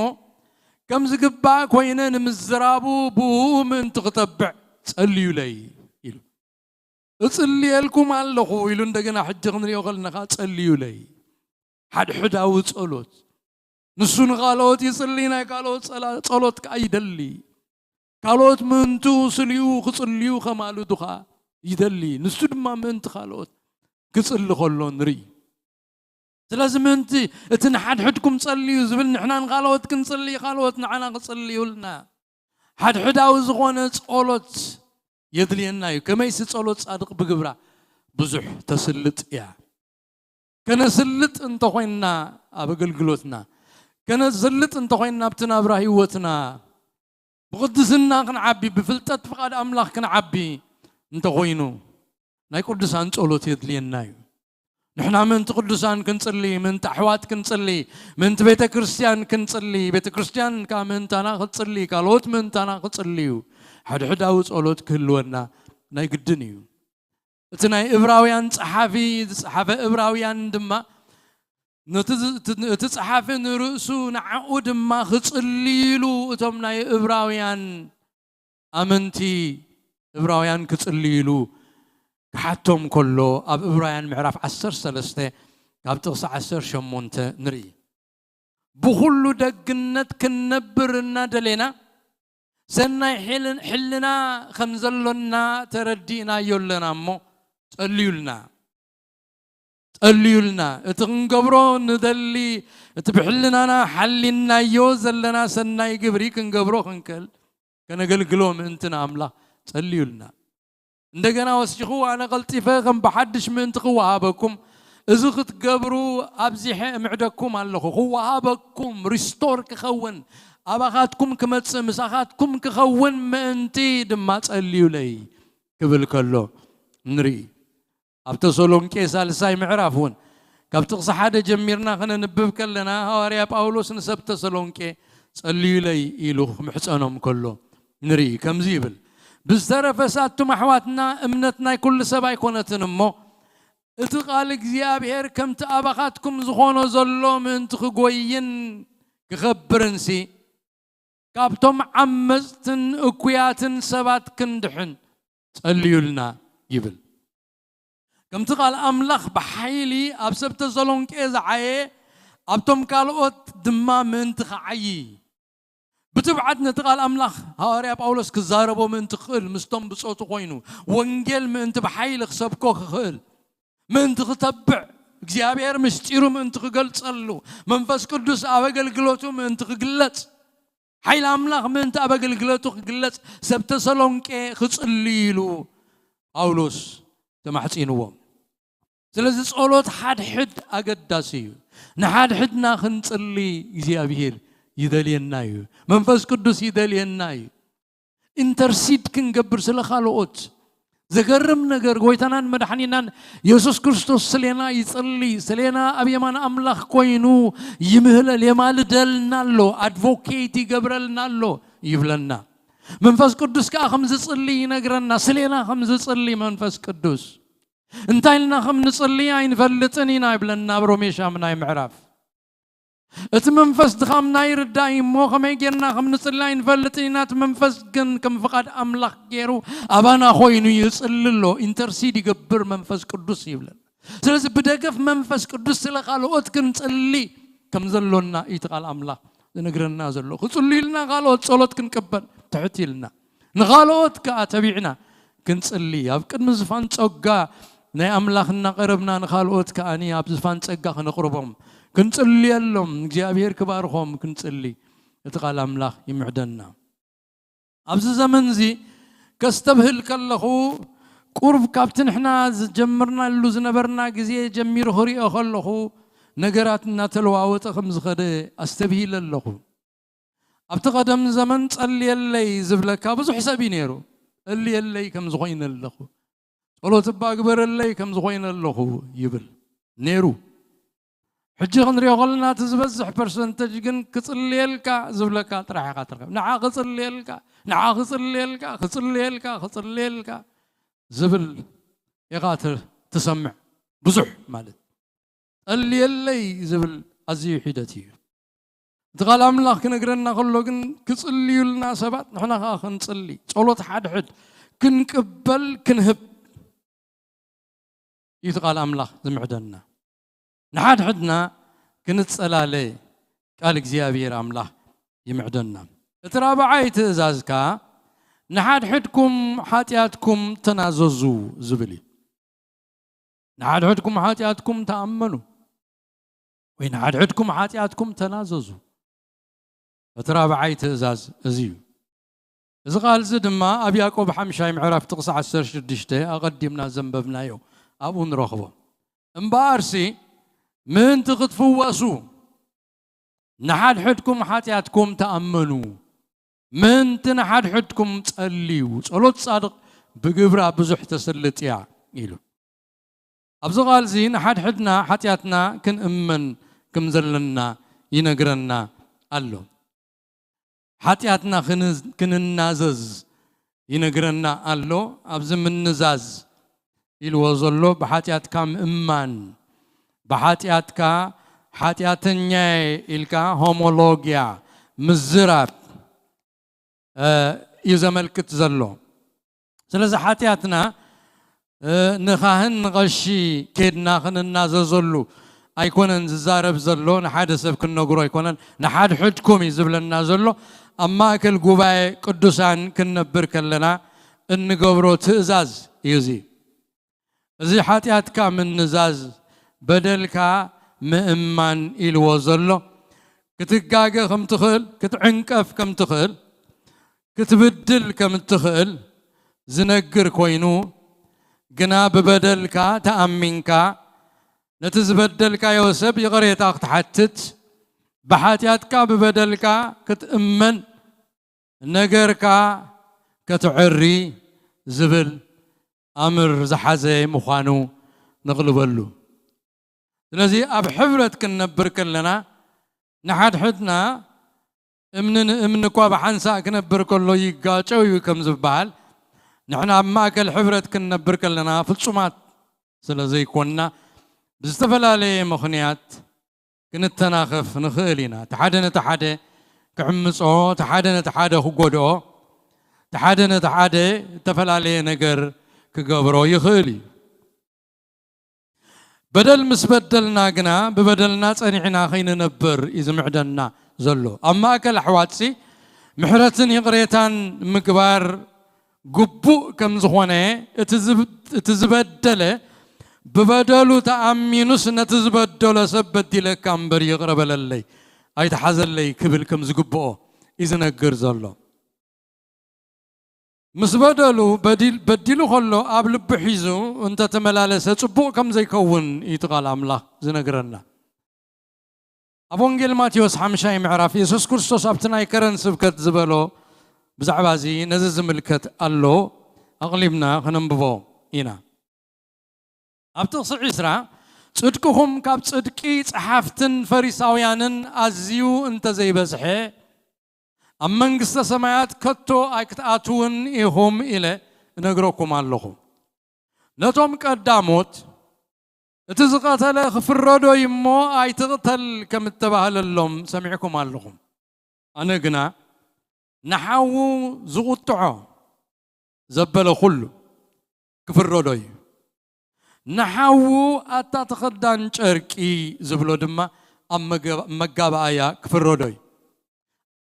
ከም ዝግባእ ኮይነ ንምዝራቡ ብእኡ ምእንቲ ክተብዕ ጸልዩለይ" ኢሉ። "እጽልየልኩም ኣለኹ" ኢሉ እንደገና ሕጂ ክንሪኦ ከለና ከኣ "ጸልዩለይ". ሓድሕዳዊ ጸሎት። ንሱ ንኻልኦት ይጽሊ፣ ናይ ካልኦት ጸላ-፣ ጸሎት ከኣ ይደሊ። ካልኦት ምእንቱ ስልዩ ክጽልዩ ከማልዱ ኸኣ ይደሊ። ንሱ ድማ ምእንቲ ካልኦት ክጽሊ ከሎ ንርኢ። ስለዚ ምእንቲ እቲ ንሓድሕድኩም ጸልዩ ዝብል ንሕና ንኻልኦት ክንጽሊ፣ ካልኦት ንዓና ክጽልዩልና። ሓድሕዳዊ ዝኾነ ጸሎት የድልየና እዩ። ከመይሲ ጸሎት ጻድቕ ብግብራ ብዙሕ ተስልጥ እያ። ከነስልጥ እንተኾይንና ኣብ ኣገልግሎትና፣ ከነስልጥ እንተኾይንና ኣብቲ ናብራ ህይወትና፣ ብቕድስና ክንዓቢ፣ ብፍልጠት ፍቓድ ኣምላኽ ክንዓቢ እንተኾይኑ፣ ናይ ቅዱሳን ጸሎት የድልየና እዩ። ንሕና ምእንቲ ቅዱሳን ክንጽሊ፣ ምእንቲ ኣሕዋት ክንጽሊ፣ ምእንቲ ቤተ ክርስቲያን ክንጽሊ፣ ቤተ ክርስቲያን ከኣ ምእንታና ክትጽሊ፣ ካልኦት ምእንታና ክጽልዩ፣ ሕድሕዳዊ ጸሎት ክህልወና ናይ ግድን እዩ። እቲ ናይ እብራውያን ጸሓፊ ዝጸሓፈ እብራውያን ድማ ነቲ ዝ-፣ እቲ፣ እቲ ጸሓፊ ንርእሱ ንዓኡ ድማ ክጽልይሉ እቶም ናይ እብራውያን ኣመንቲ እብራውያን ክጽልይሉ ክሓቶም ከሎ ኣብ እብራውያን ምዕራፍ ዓሰርተ ሰለስተ ካብ ጥቕሲ ዓሰርተ ሸሞንተ ንርኢ። ብኹሉ ደግነት ክንነብር እናደሌና ሰናይ ሕል-፣ ሕልና ከም ዘሎና ተረዲእናዮ ኣለና እሞ ጸልዩልና። ጸልዩልና። እቲ ክንገብሮ ንደሊ፣ እቲ ብሕልናና ሓሊናዮ ዘለና ሰናይ ግብሪ ክንገብሮ ክንክእል፣ ከነገልግሎ ምእንቲ ንኣምላኽ ጸልዩልና። እንደገና ወሲኹ፣ ኣነ ቀልጢፈ ከም ብሓድሽ ምእንቲ ክወሃበኩም፣ እዚ ክትገብሩ ኣብዚሐ እምዕደኩም ኣለኹ። ክወሃበኩም፣ ሪስቶር ክኸውን፣ ኣባኻትኩም ክመጽእ፣ ምሳኻትኩም ክኸውን ምእንቲ ድማ ጸልዩለይ ክብል ከሎ ንርኢ። ኣብ ተሰሎንቄ ሳልሳይ ምዕራፍ እውን ካብ ጥቕሲ ሓደ ጀሚርና ከነንብብ ከለና፣ ሃዋርያ ጳውሎስ ንሰብ ተሰሎንቄ ጸልዩለይ ኢሉ ክምሕጸኖም ከሎ ንርኢ። ከምዚ ይብል፣ ብዝተረፈ ሳቱም ኣሕዋትና፣ እምነት ናይ ኩሉ ሰብ ኣይኮነትን እሞ፣ እቲ ቃል እግዚኣብሔር ከምቲ ኣባኻትኩም ዝኾኖ ዘሎ ምእንቲ ክጎይን ክኸብርንሲ፣ ካብቶም ዓመጽትን እኩያትን ሰባት ክንድሕን ጸልዩልና ይብል። ከምቲ ቃል ኣምላኽ ብሓይሊ ኣብ ሰብ ተሰሎንቄ ዝዓየ፣ ኣብቶም ካልኦት ድማ ምእንቲ ክዓዪ። ብትብዓት ነቲ ቃል ኣምላኽ ሃዋርያ ጳውሎስ ክዛረቦ ምእንቲ ክኽእል፣ ምስቶም ብጾቱ ኮይኑ፣ ወንጌል ምእንቲ ብሓይሊ ክሰብኮ ክኽእል፣ ምእንቲ ክተብዕ፣ እግዚኣብሔር ምስጢሩ ምእንቲ ክገልጸሉ፣ መንፈስ ቅዱስ ኣብ ኣገልግሎቱ ምእንቲ ክግለጽ፣ ሓይሊ ኣምላኽ ምእንቲ ኣብ ኣገልግሎቱ ክግለጽ፣ ሰብ ተሰሎንቄ ክጽልዩ ኢሉ ጳውሎስ ተማሕጺንዎም። ስለዚ ጸሎት ሓድሕድ ኣገዳሲ እዩ። ንሓድሕድና ክንጽሊ እግዚኣብሔር ይደልየና እዩ። መንፈስ ቅዱስ ይደልየና እዩ። ኢንተርሲድ ክንገብር ስለ ካልኦት። ዘገርም ነገር፣ ጎይታናን መድሓኒናን የሱስ ክርስቶስ ስሌና ይጽሊ፣ ስሌና ኣብ የማን ኣምላኽ ኮይኑ ይምህለል፣ የማልደልና ኣሎ፣ ኣድቮኬት ይገብረልና ኣሎ ይብለና። መንፈስ ቅዱስ ከኣ ከም ዝጽሊ ይነግረና፣ ስሌና ከም ዝጽሊ መንፈስ ቅዱስ። እንታይ ኢልና ከም ንጽሊ ኣይንፈልጥን ኢና ይብለና ኣብ ሮሜ ሻምናይ ምዕራፍ። እቲ መንፈስ ድኻምና ይርዳእ እዩ እሞ፣ ከመይ ጌርና ከም ንጽሊ ኣይንፈልጥን ኢና። እቲ መንፈስ ግን ከም ፍቓድ ኣምላኽ ገይሩ ኣባና ኮይኑ ይጽሊ ኣሎ፣ ኢንተርሲድ ይገብር መንፈስ ቅዱስ ይብለና። ስለዚ ብደገፍ መንፈስ ቅዱስ ስለ ካልኦት ክንጽሊ ከም ዘሎና እዩ እቲ ቃል ኣምላኽ ዝነግረና ዘሎ። ክጽልዩልና ካልኦት ጸሎት ክንቅበል ትሕት ኢልና፣ ንኻልኦት ከኣ ተቢዕና ክንጽሊ፣ ኣብ ቅድሚ ዝፋን ጸጋ ናይ ኣምላኽ እናቐረብና፣ ንኻልኦት ከኣኒ ኣብ ዝፋን ጸጋ ክነቕርቦም፣ ክንጽልየሎም፣ እግዚኣብሔር ክባርኾም ክንጽሊ፣ እቲ ቃል ኣምላኽ ይምዕደና። ኣብዚ ዘመን እዚ ከስተብህል ከለኹ፣ ቁሩብ ካብቲ ንሕና ዝጀመርናሉ ዝነበርና ግዜ ጀሚሩ ክሪኦ ከለኹ፣ ነገራት እናተለዋወጠ ከም ዝኸደ ኣስተብሂለ ኣለኹ። ኣብቲ ቀደም ዘመን ጸልየለይ ዝብለካ ብዙሕ ሰብ እዩ ነይሩ። ጸልየለይ ከም ዝኾይነ ኣለኹ። ጸሎት እባ ግበረለይ ከም ዝኾይነ ኣለኹ ይብል ነይሩ። ሕጂ ክንሪኦ ከለና፣ እቲ ዝበዝሕ ፐርሰንተጅ ግን ክጽልየልካ ዝብለካ ጥራሕ ኢኻ ትረክብ። ንዓ ክጽልየልካ፣ ንዓ ክጽልየልካ፣ ክጽልየልካ፣ ክጽልየልካ ዝብል ኢኻ ት-፣ ትሰምዕ። ብዙሕ ማለት፣ ጸልየለይ ዝብል ኣዝዩ ሒደት እዩ። እቲ ቃል ኣምላኽ ክነግረና ከሎ ግን፣ ክጽልዩልና ሰባት፣ ንሕና ኸኣ ክንጽሊ፣ ጸሎት ሓድሕድ ክንቅበል፣ ክንህብ እዩ እቲ ቃል ኣምላኽ ዝምዕደና። ንሓድሕድና ክንጸላለ ቃል እግዚኣብሔር ኣምላኽ ይምዕደና። እቲ ራብዓይ ትእዛዝ ከኣ፣ ንሓድሕድኩም ሓጢኣትኩም ተናዘዙ ዝብል እዩ። ንሓድሕድኩም ሓጢኣትኩም ተኣመኑ ወይ ንሓድሕድኩም ሓጢኣትኩም ተናዘዙ። እቲ ራብዓይ ትእዛዝ እዚ እዩ። እዚ ቃል እዚ ድማ ኣብ ያዕቆብ ሓምሻይ ምዕራፍ ጥቕሲ ዓሰርተ ሽዱሽተ ኣቐዲምና ዘንበብናዮ ኣብኡ ንረኽቦ። እምበኣርሲ ምእንቲ ክትፍወሱ ንሓድሕድኩም ሓጢኣትኩም ተኣመኑ፣ ምእንቲ ንሓድሕድኩም ጸልዩ፣ ጸሎት ጻድቕ ብግብራ ብዙሕ ተስልጥ እያ ኢሉ። ኣብዚ ቃል እዚ ንሓድሕድና ሓጢኣትና ክንእመን ከም ዘለና ይነግረና ኣሎ። ሓጢኣትና ክን- ክንናዘዝ ይነግረና ኣሎ። ኣብዚ ምንዛዝ ኢልዎ ዘሎ ብሓጢኣትካ ምእማን፣ ብሓጢኣትካ ሓጢኣተኛየ ኢልካ ሆሞሎግያ ምዝራብ እዩ ዘመልክት ዘሎ። ስለዚ ሓጢኣትና ንኻህን ንቐሺ ኬድና ክንናዘዘሉ ኣይኮነን ዝዛረብ ዘሎ፣ ንሓደ ሰብ ክንነግሮ ኣይኮነን፣ ንሓድሕድኩም እዩ ዝብለና ዘሎ። ኣብ ማእከል ጉባኤ ቅዱሳን ክንነብር ከለና እንገብሮ ትእዛዝ እዩ እዚ። እዚ ሓጢኣትካ ምንዛዝ፣ በደልካ ምእማን ኢልዎ ዘሎ፣ ክትጋገ ከም ትኽእል፣ ክትዕንቀፍ ከም ትኽእል፣ ክትብድል ከም እትኽእል ዝነግር ኮይኑ፣ ግና ብበደልካ ተኣሚንካ ነቲ ዝበደልካዮ ሰብ ይቕሬታ ክትሓትት፣ ብሓጢኣትካ ብበደልካ ክትእመን፣ ነገርካ ከተዕሪ ዝብል ኣምር ዝሓዘ ምዃኑ ነቕልበሉ። ስለዚ ኣብ ሕብረት ክንነብር ከለና ንሓድሕድና እምኒ ንእምኒ እኳ ብሓንሳእ ክነብር ከሎ ይጋጨው እዩ ከም ዝበሃል፣ ንሕና ኣብ ማእከል ሕብረት ክንነብር ከለና ፍጹማት ስለ ዘይኮንና ብዝተፈላለየ ምኽንያት ክንተናኸፍ ንኽእል ኢና። እቲ ሓደ ነቲ ሓደ ክዕምጾ፣ እቲ ሓደ ነቲ ሓደ ክጎድኦ፣ እቲ ሓደ ነቲ ሓደ እተፈላለየ ነገር ክገብሮ ይኽእል እዩ። በደል ምስ በደልና ግና ብበደልና ጸኒዕና ከይንነብር እዩ ዝምዕደና ዘሎ። ኣብ ማእከል ኣሕዋትሲ ምሕረትን ይቕሬታን ምግባር ግቡእ ከም ዝኾነ እቲ ዝብ- እቲ ዝበደለ ብበደሉ ተኣሚኑስ ነቲ ዝበደሎ ሰብ በዲለካ እምበር ይቕረ በለለይ ኣይትሓዘለይ ክብል ከም ዝግብኦ እዩ ዝነግር ዘሎ። ምስ በደሉ በዲል- በዲሉ ከሎ ኣብ ልቡ ሒዙ እንተተመላለሰ ጽቡቕ ከም ዘይከውን እዩ እቲ ቃል ኣምላኽ ዝነግረና። ኣብ ወንጌል ማቴዎስ ሓምሻይ ምዕራፍ የሱስ ክርስቶስ ኣብቲ ናይ ከረን ስብከት ዝበሎ ብዛዕባ እዚ ነዚ ዝምልከት ኣሎ። ኣቕሊብና ከነንብቦ ኢና። ኣብ ጥቕሲ ዒስራ ጽድቅኹም ካብ ጽድቂ ጸሓፍትን ፈሪሳውያንን ኣዝዩ እንተዘይበዝሐ ኣብ መንግስተ ሰማያት ከቶ ኣይክትኣትውን ኢኹም ኢለ እነግረኩም ኣለኹ። ነቶም ቀዳሞት እቲ ዝቐተለ ክፍረዶ እዩ እሞ ኣይትቕተል ከም እተባህለሎም ሰሚዕኩም ኣለኹም። ኣነ ግና ንሓዉ ዝቑጥዖ ዘበለ ኩሉ ክፍረዶ እዩ። ንሓዉ ኣታ ተኸዳን ጨርቂ ዝብሎ ድማ ኣብ መገ- መጋባእያ ክፍረዶ እዩ።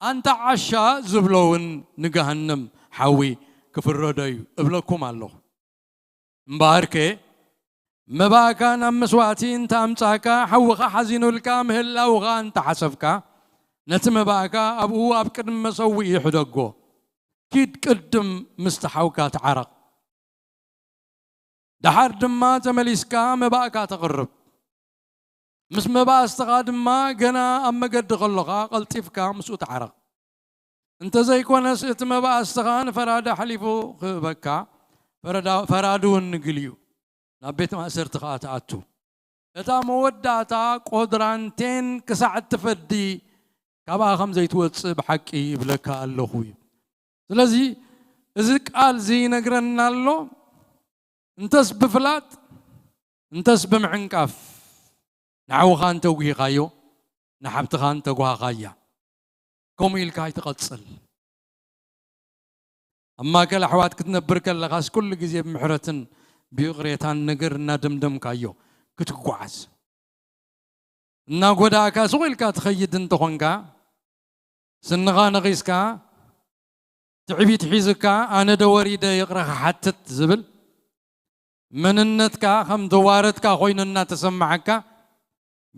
ኣንታ ዓሻ ዝብሎ እውን ንገሃነም ሓዊ ክፍረዶ እዩ እብለኩም ኣለኹ። እምበኣርከ መባእካ ናብ መስዋእቲ እንተ ኣምጻእካ፣ ሓውኻ ሓዚኑልካ ምህላው ኸኣ እንተ ሓሰብካ፣ ነቲ መባእካ ኣብኡ ኣብ ቅድሚ መሰውኢ ሕደጎ። ኪድ ቅድም ምስቲ ሓውካ ተዓረቕ። ደሓር ድማ ተመሊስካ መባእካ ተቕርብ። ምስ መባእስትኻ ድማ ገና ኣብ መገዲ ከሎኻ ቀልጢፍካ ምስኡ ተዓረቕ። እንተዘይኮነስ እቲ መባእስትኻ ንፈራዲ ሓሊፉ ክህበካ፣ ፈረዳ- ፈራዲ እውን ንግል እዩ፣ ናብ ቤት ማእሰርቲ ኸኣ ትኣቱ። እታ መወዳእታ ቆድራንቴን ክሳዕ እትፈዲ ካብኣ ከም ዘይትወጽእ ብሓቂ ይብለካ ኣለኹ እዩ። ስለዚ እዚ ቃል እዚ ይነግረና ኣሎ። እንተስ ብፍላጥ እንተስ ብምዕንቃፍ ንሓውኻ እንተጉሂኻዮ ንሓብትኻ እንተጓሃኻያ ከምኡ ኢልካ ኣይትቐጽል። ኣብ ማእከል ኣሕዋት ክትነብር ከለኻስ ኩሉ ግዜ ብምሕረትን ብይቕሬታን ነገር እናደምደምካዮ ክትጓዓዝ እናጎዳእካ ሱቕ ኢልካ ትኸይድ እንተኾንካ ስንኻ ነቒስካ ትዕቢት ሒዝካ ኣነ ዶ ወሪደ ይቕረ ክሓትት ዝብል፣ መንነትካ ከም ተዋረድካ ኮይኑ እናተሰማዓካ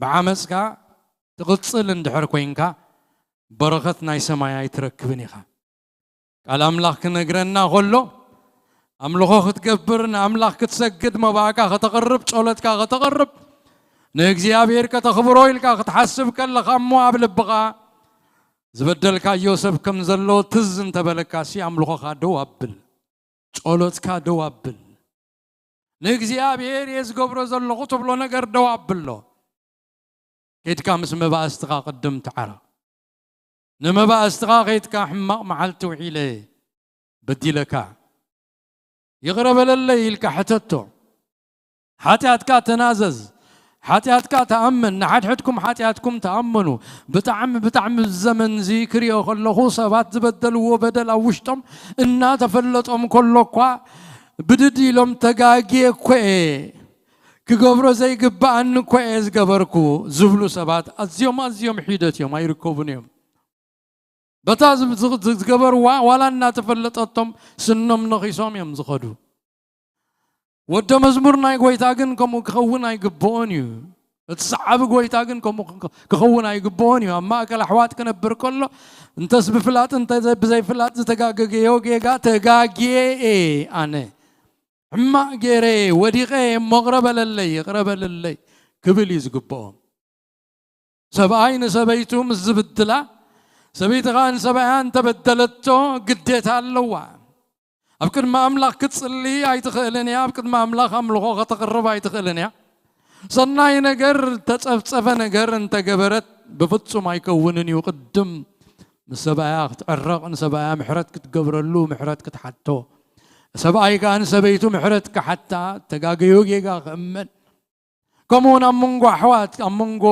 ብዓመፅካ ትቕፅል እንድሕር ኮይንካ በረኸት ናይ ሰማይ ኣይትረክብን ኢኻ። ቃል ኣምላኽ ክነግረና ከሎ ኣምልኾ ክትገብር፣ ንኣምላኽ ክትሰግድ፣ መባእካ ከተቕርብ፣ ጸሎትካ ከተቕርብ፣ ንእግዚኣብሔር ከተኽብሮ ኢልካ ክትሓስብ ከለኻ እሞ ኣብ ልብኻ ዝበደልካዮ ሰብ ከም ዘሎ ትዝ እንተበለካሲ ኣምልኾኻ ደው ኣብል፣ ጸሎትካ ደው ኣብል። ንእግዚኣብሔር እየ ዝገብሮ ዘለኹ ትብሎ ነገር ደው ኣብሎ። ከይድካ ምስ መባእስትኻ ቅድም ተዓረቕ። ንመባእስትኻ ከይድካ ሕማቕ መዓልቲ ውዒለ በዲለካ ይቕረ በለለይ ኢልካ ሕተቶ። ሓጢኣትካ ተናዘዝ፣ ሓጢኣትካ ተኣምን፣ ንሓድሕድኩም ሓጢኣትኩም ተኣመኑ። ብጣዕሚ ብጣዕሚ ዘመንዚ ክሪኦ ከለኹ ሰባት ዝበደልዎ በደል ኣብ ውሽጦም እናተፈለጦም ከሎ እኳ ብድድ ኢሎም ተጋግየ እኮ እየ፣ ክገብሮ ዘይግብኣኒ እኮ እየ ዝገበርኩ ዝብሉ ሰባት ኣዝዮም ኣዝዮም ሒደት እዮም፣ ኣይርከቡን እዮም። በታ ዝብ- ዝግ- ዝግ- ዝገበርዋ ዋላ እናተፈለጠቶም ስኖም ነኺሶም እዮም ዝኸዱ። ወደ መዝሙር ናይ ጎይታ ግን ከምኡ ክኸውን ኣይግብኦን እዩ። እቲ ሰዓቢ ጎይታ ግን ከምኡ ክኸ- ክኸውን ኣይግብኦን እዩ። ኣብ ማእከል ኣሕዋት ክነብር ከሎ እንተስ ብፍላጥ እንተ ብዘይፍላጥ ዝተጋገገዮ ጌጋ ተጋግየ እየ ኣነ ሕማቕ ገይረ ወዲቐ እሞ ይቕረ በለለይ ይቕረ በለለይ ክብል እዩ ዝግብኦ። ሰብኣይ ንሰበይቱ ምስ ዝብድላ፣ ሰበይቲ ኸኣ ንሰብኣያ እንተበደለቶ ግዴታ ኣለዋ። ኣብ ቅድሚ ኣምላኽ ክትጽሊ ኣይትኽእልን እያ። ኣብ ቅድሚ ኣምላኽ ኣምልኾ ከተቕርብ ኣይትኽእልን እያ። ሰናይ ነገር፣ ተጸፍጸፈ ነገር እንተገበረት ብፍጹም ኣይከውንን እዩ። ቅድም ምስ ሰብኣያ ክትዕረቕ፣ ንሰብኣያ ምሕረት ክትገብረሉ፣ ምሕረት ክትሓቶ፣ ሰብኣይ ከኣ ንሰበይቱ ምሕረት ክሓታ፣ ተጋገዮ ጌጋ ክእመን፣ ከምኡውን ኣብ መንጎ ኣሕዋት፣ ኣብ መንጎ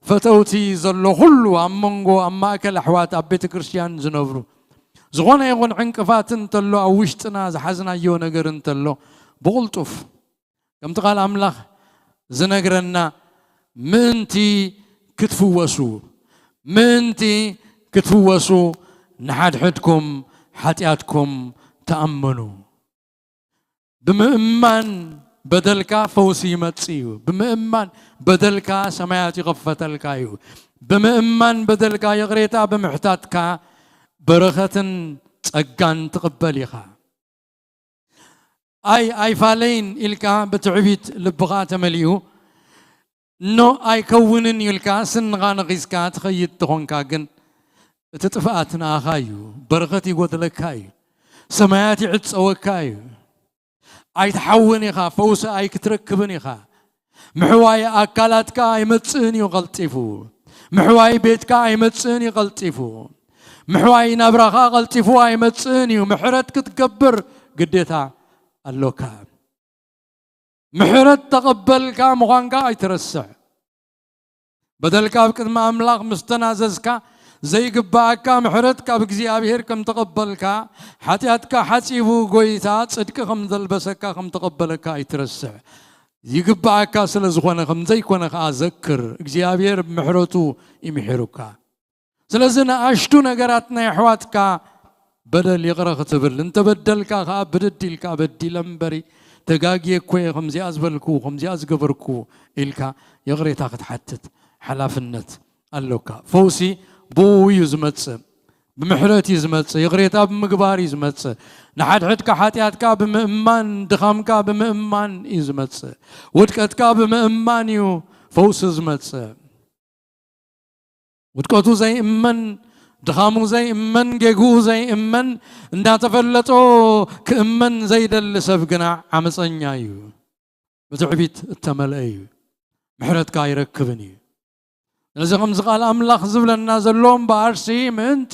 ፈተውቲ ዘሎ ኩሉ፣ ኣብ መንጎ ኣብ ማእከል ኣሕዋት ኣብ ቤተ ክርስቲያን ዝነብሩ ዝኾነ ይኹን ዕንቅፋት እንተሎ፣ ኣብ ውሽጥና ዝሓዝናዮ ነገር እንተሎ ብቕልጡፍ ከምቲ ቃል ኣምላኽ ዝነግረና ምእንቲ ክትፍወሱ ምእንቲ ክትፍወሱ ንሓድሕድኩም ሓጢኣትኩም ተኣመኑ። ብምእማን በደልካ ፈውሲ ይመጽእ እዩ። ብምእማን በደልካ ሰማያት ይኸፈተልካ እዩ። ብምእማን በደልካ ይቕሬታ ብምሕታትካ በረኸትን ጸጋን ትቕበል ኢኻ። ኣይ ኣይፋለይን ኢልካ ብትዕቢት ልብኻ ተመሊኡ ኖ ኣይከውንን ኢልካ ስንኻ ነኺስካ ትኸይድ ተኾንካ ግን እቲ ጥፍኣት ንኣኻ እዩ። በረኸት ይጎድለካ እዩ። ሰማያት ይዕጸወካ እዩ። ኣይትሓውን ኢኻ፣ ፈውሲ ኣይክትረክብን ኢኻ። ምሕዋይ ኣካላትካ ኣይመጽእን እዩ ቀልጢፉ። ምሕዋይ ቤትካ ኣይመጽእን እዩ ቀልጢፉ። ምሕዋይ ናብራኻ ቀልጢፉ ኣይመጽእን እዩ። ምሕረት ክትገብር ግዴታ ኣሎካ። ምሕረት ተቐበልካ ምዃንካ ኣይትረስዕ። በደልካ ኣብ ቅድሚ ኣምላኽ ምስ ተናዘዝካ ዘይግብኣካ ምሕረት ካብ እግዚኣብሔር ከም ተቐበልካ፣ ሓጢኣትካ ሓጺቡ ጎይታ ጽድቂ ከም ዘልበሰካ ከም ተቐበለካ ኣይትረስዕ። ይግብኣካ ስለ ዝኾነ ከም ዘይኮነ ከኣ ዘክር። እግዚኣብሔር ብምሕረቱ ይምሒሩካ። ስለዚ ንኣሽቱ ነገራት ናይ ኣሕዋትካ በደል ይቕረ ክትብል፣ እንተበደልካ ከኣ ብድድ ኢልካ በዲለ እምበሪ ተጋግየ እኮ እየ ከምዚኣ ዝበልኩ ከምዚኣ ዝገበርኩ ኢልካ ይቕሬታ ክትሓትት ሓላፍነት ኣሎካ። ፈውሲ ብኡ እዩ ዝመጽእ፣ ብምሕረት እዩ ዝመጽእ፣ ይቕሬታ ብምግባር እዩ ዝመጽእ። ንሓድሕድካ ሓጢኣትካ ብምእማን፣ ድኻምካ ብምእማን እዩ ዝመጽእ። ውድቀትካ ብምእማን እዩ ፈውሲ ዝመጽእ። ውድቀቱ ዘይእመን፣ ድኻሙ ዘይእመን፣ ጌግኡ ዘይእመን፣ እንዳተፈለጦ ክእመን ዘይደሊ ሰብ ግና ዓመፀኛ እዩ። ብትዕቢት እተመልአ እዩ። ምሕረትካ ኣይረክብን እዩ። ስለዚ ከምዚ ቃል ኣምላኽ ዝብለና ዘሎ እምበኣርሲ ምእንቲ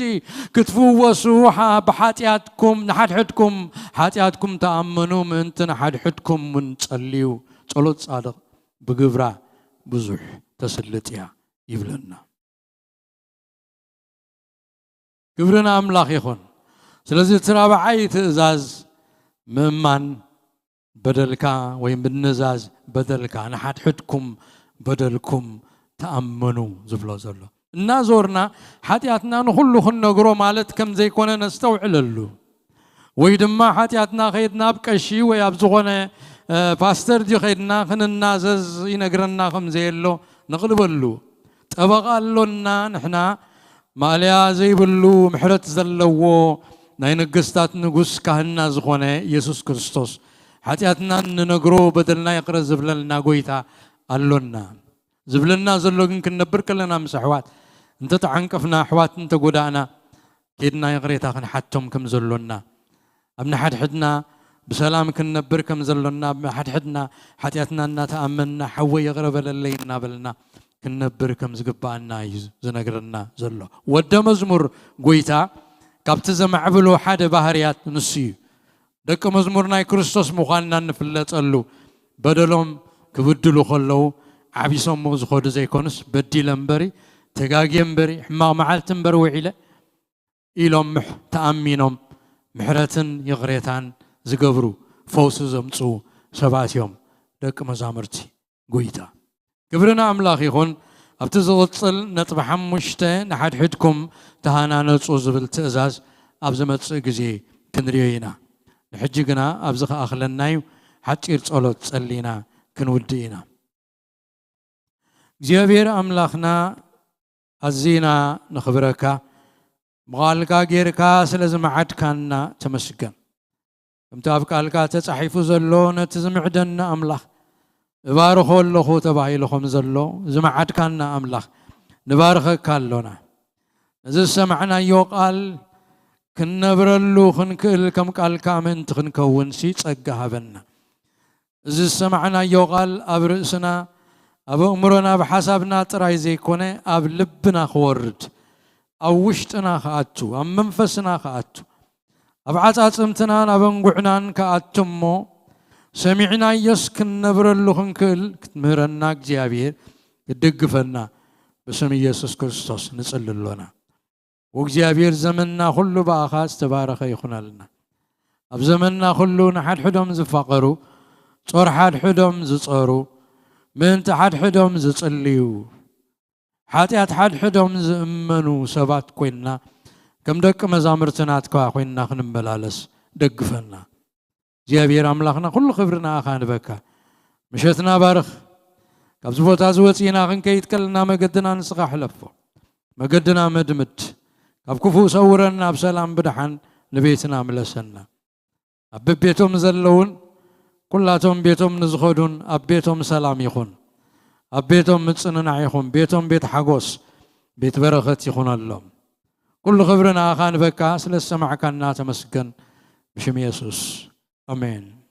ክትፍወሱ ሓ- ብሓጢኣትኩም ንሓድሕድኩም ሓጢኣትኩም ተኣመኑ፣ ምእንቲ ንሓድሕድኩም እውን ጸልዩ። ጸሎት ጻድቕ ብግብራ ብዙሕ ተስልጥ እያ ይብለና። ክብሪ ንኣምላኽ ይኹን። ስለዚ እቲ ራብዓይ ትእዛዝ ምእማን በደልካ ወይ ምንዛዝ በደልካ፣ ንሓድሕድኩም በደልኩም ተኣመኑ ዝብሎ ዘሎ። እናዞርና ሓጢኣትና ንኹሉ ክንነግሮ ማለት ከም ዘይኮነ ነስተውዕለሉ። ወይ ድማ ሓጢኣትና ከይድና ኣብ ቀሺ ወይ ኣብ ዝኾነ፣ እ፣ ፓስተር ድዩ ከይድና ክንናዘዝ ይነግረና ከም ዘየሎ ንቕልበሉ። ጠበቓ ኣሎና ንሕና፣ ማእለያ ዘይብሉ ምሕረት ዘለዎ ናይ ነገስታት ንጉስ ካህንና ዝኾነ ኢየሱስ ክርስቶስ፣ ሓጢኣትና እንነግሮ በደልና ይቕረ ዝብለልና ጎይታ ኣሎና። ዝብለና ዘሎ ግን ክንነብር ከለና ምስ ኣሕዋት እንተተዓንቀፍና፣ ኣሕዋት እንተጎዳእና፣ ኬድና ይቕሬታ ክንሓቶም ከም ዘሎና፣ ኣብ ንሓድሕድና ብሰላም ክንነብር ከም ዘሎና፣ ኣብ ንሓድሕድና ሓጢኣትና እናተኣመንና፣ "ሓወይ ይቕረ በለለይ" እናበልና ክንነብር ከም ዝግባኣና እዩ ዝነግረና ዘሎ። ወደ መዝሙር ጎይታ ካብቲ ዘማዕብሎ ሓደ ባህርያት ንሱ እዩ። ደቂ መዝሙር ናይ ክርስቶስ ምዃንና እንፍለጠሉ፣ በደሎም ክብድሉ ከለዉ ዓቢሶሞ ዝኸዱ ዘይኮኑስ፣ "በዲለ እምበሪ፣ ተጋግየ እምበሪ፣ ሕማቕ መዓልቲ እምበር ውዒለ" ኢሎም ምሕ-፣ ተኣሚኖም ምሕረትን ይቕሬታን ዝገብሩ፣ ፈውሲ ዘምጽኡ ሰባት እዮም ደቂ መዛሙርቲ ጎይታ። ክብሪ ንኣምላኽ ይኹን። ኣብቲ ዝቕጽል ነጥቢ ሓሙሽተ፣ "ንሓድሕድኩም ተሃናነጹ" ዝብል ትእዛዝ ኣብ ዝመጽእ ግዜ ክንርእዮ ኢና። ንሕጂ ግና ኣብዚ ክኣኽለና እዩ። ሓጺር ጸሎት ጸሊና ክንውድእ ኢና። እግዚኣብሔር ኣምላኽና፣ ኣዚና ነኽብረካ። ብቓልካ ጌርካ ስለ ዝመዓድካና ተመስገን። ከምቲ ኣብ ቃልካ ተጻሒፉ ዘሎ፣ ነቲ ዝምዕደና ኣምላኽ እባርኾ ኣለኹ ተባሂሉ ከም ዘሎ፣ ዝመዓድካና ኣምላኽ ንባርኸካ ኣሎና። ነዚ ዝሰማዕናዮ ቃል ክንነብረሉ ክንክእል፣ ከም ቃልካ ምእንቲ ክንከውንሲ ጸጋ ሃበና። እዚ ዝሰማዕናዮ ቃል ኣብ ርእስና፣ ኣብ ኣእምሮና፣ ኣብ ሓሳብና ጥራይ ዘይኮነ፣ ኣብ ልብና ክወርድ፣ ኣብ ውሽጥና ክኣቱ፣ ኣብ መንፈስና ክኣቱ፣ ኣብ ዓጻጽምትናን ኣብ ኣንጉዕናን ክኣቱ እሞ፣ ሰሚዕናዮስ ክንነብረሉ ክንክእል ክትምህረና እግዚኣብሔር ክትድግፈና ብስም ኢየሱስ ክርስቶስ ንጽሊ ኣሎና። ወእግዚኣብሔር፣ ዘመንና ኩሉ ብኣኻ ዝተባረኸ ይኹነልና። ኣብ ዘመንና ኩሉ ንሓድሕዶም ዝፋቐሩ፣ ጾር ሓድሕዶም ዝጸሩ፣ ምእንቲ ሓድሕዶም ዝጽልዩ፣ ሓጢኣት ሓድሕዶም ዝእመኑ ሰባት ኮይንና፣ ከም ደቂ መዛሙርቲ ናትካ ኮይንና ክንመላለስ ደግፈና። እግዚኣብሔር ኣምላኽና፣ ኩሉ ክብሪ ንኣኻ ንበካ። ምሸትና ባርኽ። ካብዚ ቦታ እዚ ወፂእና ክንከይድ ከለና መገድና ንስኻ ሕለፎ። መገድና መድምድ። ካብ ክፉእ ሰውረና፣ ኣብ ሰላም ብድሓን ንቤትና ምለሰና። ኣብ በቤቶም ዘለውን ኩላቶም ቤቶም ንዝኸዱን ኣብ ቤቶም ሰላም ይኹን። ኣብ ቤቶም ምጽንናዕ ይኹን። ቤቶም ቤት ሓጎስ፣ ቤት በረኸት ይኹነሎም። ኩሉ ክብሪ ንኣኻ ንበካ፣ ስለ ዝሰማዕካና ተመስገን። ብሽም የሱስ፣ ኣሜን።